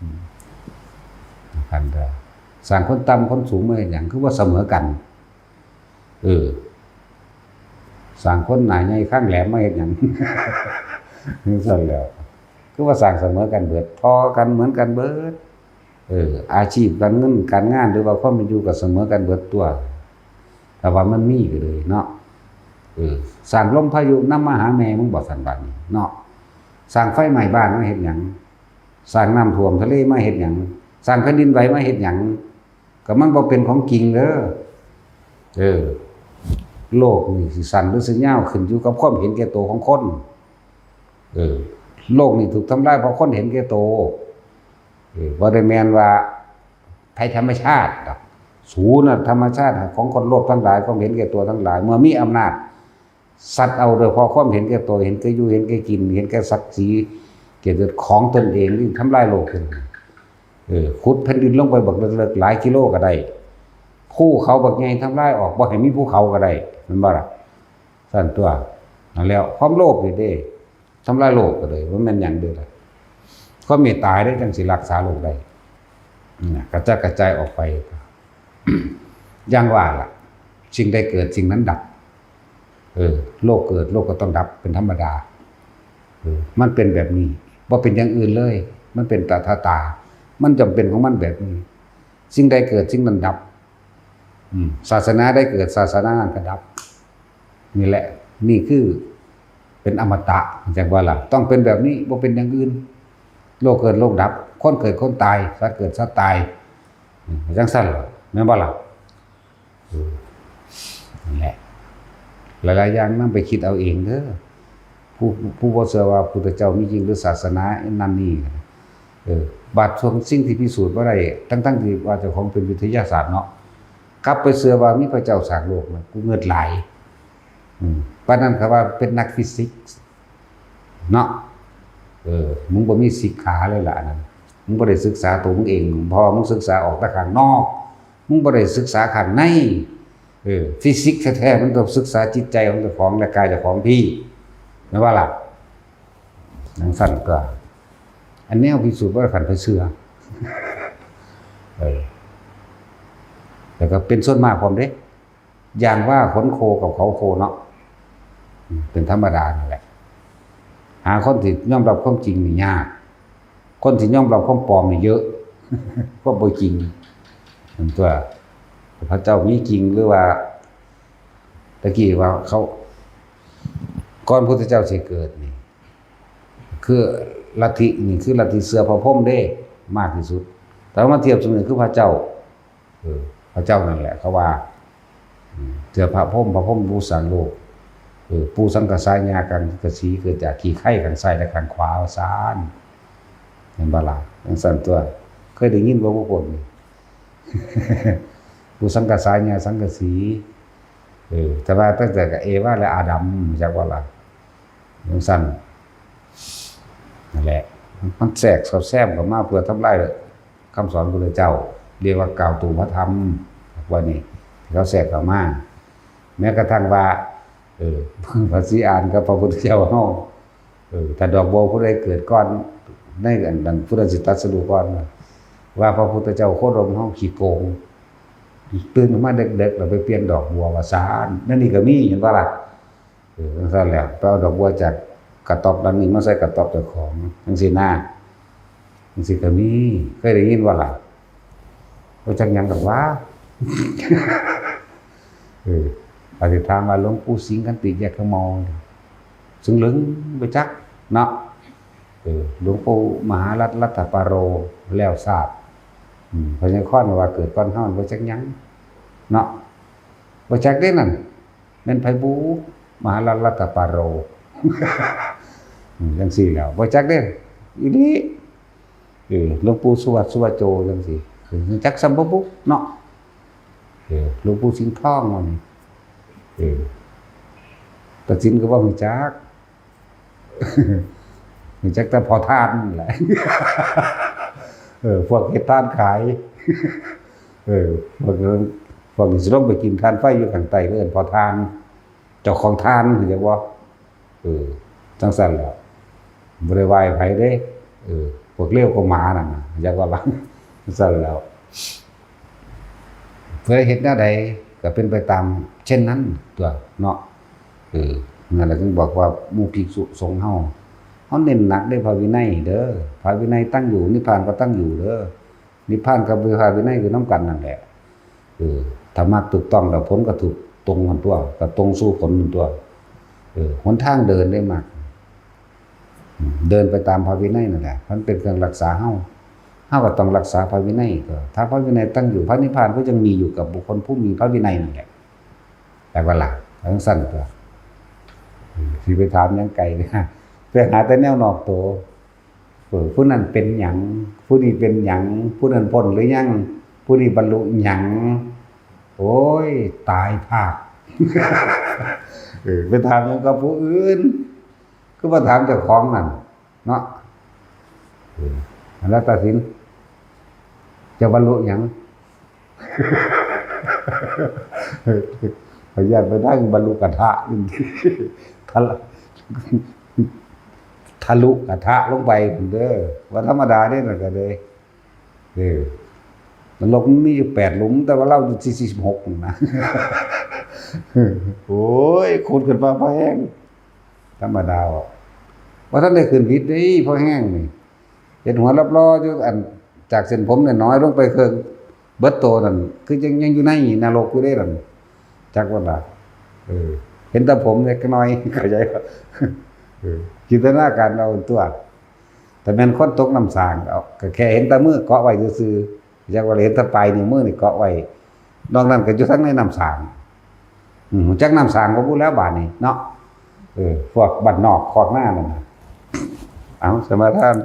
อืม คันเด้อ สร้างคนต่ำคนสูงมาเฮ็ดหยัง คือบ่เสมอกัน เออ สร้างคนหน้าใหญ่คางแหลมมาเฮ็ดหยัง จังซั่นแหล้ว คือว่าสร้างเสมอกันเบิด เท่ากันเหมือนกันเบิด เออ อาชีพการเงินการงานหรือว่าความเป็นอยู่ก็เสมอกันเบิดตัว ถ้าว่ามันมีก็เลยเนาะ เออ สร้างลมพายุนำมาหาแม่มึงบ่ ซั่นบาดนี้เนาะ สร้างไฟไหม้บ้านมาเฮ็ดหยัง สร้างน้ำท่วมทะเลมาเฮ็ดหยัง สร้างแผ่นดินไหวมาเฮ็ดหยัง ก็มันบ่เป็นของจริงเด้อ เออ โลกนี่สิสั้นหรือสิยาวขึ้นอยู่กับความเห็นแก่ตัวของคน เออ โลกนี่ถูกทำลายเพราะคนเห็นแก่ตัว เออ บ่ได้แม่นว่าภัยธรรมชาติดอก สูนน่ะธรรมชาติของคนโลภทั้งหลาย ความเห็นแก่ตัวทั้งหลาย เมื่อมีอำนาจ สัตว์เอาโดยเพราะความเห็นแก่ตัว เห็นแก่อยู่ เห็นแก่กิน เห็นแก่ศักดิ์ศรี เกียรติยศของตนเอง นี่ทำลายโลกขึ้น เออ ขุดแผ่นดินลงไปบักเลิกๆ หลายกิโลก็ได้ ภูเขาบักใหญ่ทำลายออก บ่ให้มีภูเขาก็ได้ แม่นบ่ล่ะ? ซั่นตัว นั่นแหล้ว ความโลภนี่เด้ ทำลายโลกก็เลย บ่แม่นหยังเด้ล่ะ ความเมตตาเด้จั่งสิรักษาโลกได้ นะ กระจัดกระจายออกไป อย่างว่าล่ะ สิ่งใดเกิดสิ่งนั้นดับ เออ โลกเกิดโลกก็ต้องดับเป็นธรรมดา เออ มันเป็นแบบนี้ บ่เป็นอย่างอื่นเลย มันเป็นตถาตา มันจำเป็นของมันแบบนี้ สิ่งใดเกิดสิ่งนั้นดับ อืม ศาสนาใดเกิดศาสนานั้นก็ดับ นี่แหละ นี่คือเป็นอมตะ จั่งว่าล่ะ ต้องเป็นแบบนี้ บ่เป็นอย่างอื่น โลกเกิดโลกดับ คนเกิดคนตาย สัตว์เกิดสัตว์ตาย อืม จั่งซั่นล่ะ แม่นบ่ล่ะ? เออ นั่นแหละ หลายๆ อย่างนำไปคิดเอาเองเด้อ ผู้ ผู้บ่เชื่อว่าพุทธเจ้ามีจริงหรือศาสนานั่นนี่ เออ บาดช่วงสิ่งที่พิสูจน์บ่ได้ ทั้งๆ ที่ว่าเจ้าของเป็นวิทยาศาสตร์เนาะ กลับไปเชื่อว่ามีพระเจ้าสร้างโลกนะ กูเงิดหลาย อืม ปานนั้นเขาว่าเป็นนักฟิสิกส์เนาะ เออ มึงบ่มีสิกขาเลยล่ะอันนั้น มึงบ่ได้ศึกษาตัวมึงเอง เพราะว่ามึงศึกษาออกแต่ข้างนอก มึงบ่ได้ศึกษาข้างใน เออ ฟิสิกส์แท้ๆ มันต้องศึกษาจิตใจของเจ้าของและกายเจ้าของพี่ แม่นบ่ล่ะ? จั่งซั่นก็ อันแนวพิสูจน์บ่ได้ คันไผเชื่อ เออ แล้วก็เป็นส่วนมากพร้อมเด้ อย่างว่าขนโคกับเขาโคเนาะ อืม เป็นธรรมดานั่นแหละ หาคนที่ยอมรับความจริงนี่ยาก คนที่ยอมรับความปลอมนี่เยอะ ความบ่จริง นั่นตัว พระเจ้ามีจริงหรือว่า ตะกี้ว่าเขา ก่อนพุทธเจ้าสิเกิดนี่ คือลัทธินี่คือลัทธิเชื่อพระพรหมเด้ มากที่สุด แต่ว่ามาเทียบสมอคือพระเจ้า เออ พระเจ้านั่นแหละเขาว่า อืม เชื่อพระพรหม พระพรหมผู้สร้างโลก เออ ปู่สังกะสายากังกะสี เกิดจากขี้ไคร้ข้างซ้ายและข้างขวา ว่าซั่น แม่นบ่ล่ะ? จั่งซั่นตัว เคยได้ยินบ่พวกพวกนี้? ปู่สังกะสายาสังกะสี เออ แต่ว่าตั้งแต่กับเอวาและอาดัม รู้จักบ่ล่ะ? จั่งซั่น นั่นแหละ มันแทรกสอดแทรกเข้ามาเพื่อทำลายคำสอนพระพุทธเจ้า เรียกว่ากล่าวตู่พระธรรม พวกนี้ เขาแทรกเข้ามา แม้กระทั่งว่า เออ พระศรีอานกับพระพุทธเจ้าเฮา เออ ถ้าดอกบัวผู้ใดเกิดก่อน ในอันนั้นผู้นั้นสิตรัสรู้ก่อน ว่าพระพุทธเจ้าโคดมเฮาขี้โกง ตื่นขึ้นมาเด็กๆ แล้วไปเปลี่ยนดอกบัว ว่าซั่น นั่นนี่ก็มี เห็นบ่ล่ะ? เออ จั่งซั่นแหละ ไปเอาดอกบัวจากกระต๊อบหลังนี้มาใส่กระต๊อบเจ้าของ จั่งซี้นะ จั่งซี้ก็มี เคยได้ยินบ่ล่ะ? บ่จักหยังดอกหว่า เออ อาจสิถามว่าหลวงปู่สิงห์ขันติแยกขมอ ซึ่งเหลิงบ่จักเนาะ เออ หลวงปู่มหารัตน์รัตตปาโร แล้วซาด อืม พญาคอนว่าเกิดก่อนเฮา บ่จักหยังเนาะ บ่จักเด้นั่น แม่นไผบุ มหารัตน์รัตตปาโร อืม จั่งซี้แหล้ว บ่จักเด้ อีหลี เออ หลวงปู่สุวัตสุวัจโจ จั่งซี้ เออ จักซ้ำบ่บุเนาะ เออ หลวงปู่สิงห์ทองว่านี่ เออ ตาสินก็บ่รู้จัก รู้จักแต่พ่อทานนั่นแหละ เออ พวกเฮ็ดทานขาย เออ พวกนั้น พวกนี้สิลงไปกินทานไฟอยู่ข้างใต้ เอิ้นพ่อทาน เจ้าของทาน รู้จักบ่? เออ จั่งซั่นแหละ บ่ได้ไหว้ไผเด้ เออ พวกเลวก็หมานั่นน่ะ รู้จักบ่ล่ะ? จั่งซั่นแหละ เพื่อเฮ็ดแนวใดก็เป็นไปตามเช่นนั้นตั๊วเนาะ เออ นั่นแหละจึงบอกว่าหมู่ภิกษุสงฆ์เฮา เฮาเน้นหนักในพระวินัยเด้อ พระวินัยตั้งอยู่ นิพพานก็ตั้งอยู่เด้อ นิพพานกับพระวินัยอยู่นำกันนั่นแหละ เออ ถ้ามักถูกต้องแล้วผลก็ถูกตรงกันตั๊ว ก็ตรงสู่ผลนั่นตั๊ว เออ หนทางเดินได้มาก อืม เดินไปตามพระวินัยนั่นแหละ มันเป็นเครื่องรักษาเฮา เฮาก็ต้องรักษาพระวินัย ก็ถ้าพระวินัยตั้งอยู่ พระนิพพานก็ยังมีอยู่กับบุคคลผู้มีพระวินัยนั่นแหละ แต่ว่าล่ะ จั่งซั่นตั๊ว อืม สิไปถามหยังไกลเนี่ย ไปหาแต่แนวนอกตัว เออ ผู้นั้นเป็นหยัง ผู้นี้เป็นหยัง ผู้นั้นพ้นหรือยัง ผู้นี้บรรลุหยัง โอ้ย ตายภาค เออ ไปถามหยังกับผู้อื่น คือมาถามเจ้าของนั่นเนาะ เออ อันนั้นตัดสิน จะบรรลุหยัง พยายามไปทางบรรลุกะทะ ทะลุ ทะลุกะทะลงไปพุ้นเด้อ ว่าธรรมดาเด้นั่นก็เลย เออ นรกมันมีอยู่แปดหลุม แต่ว่าเราอยู่ที่สี่สิบหกนะ โอ้ย ขุดขึ้นมาพอแห้ง ธรรมดาอ่ะ ว่าท่านได้ขึ้นวิทย์เด้ พอแห้งนี่ เห็นหัวรอบๆอยู่ อัน จากเส้นผมเนี่ยน้อยลงไปเคิ่ง เบิดโตนั่น คือยัง ยังอยู่ในนรกอยู่เด้นั่น จักว่าล่ะ เออ เห็นแต่ผมเล็กน้อย เข้าใจปะ เออ จินตนาการเอาตัว แต่แม่นคนตกน้ำสาง เอา ก็แค่เห็นแต่มือเกาะไว้ซื่อๆ จักว่าเห็นแต่ปลายนิ้วมือนี่เกาะไว้ นอกนั้นก็อยู่ทั้งในน้ำสาง อืม จักน้ำสางก็พูดแล้วบาดนี้เนาะ เออ พวกบ้านนอกคอกนานั่นน่ะ เอา สมาทาน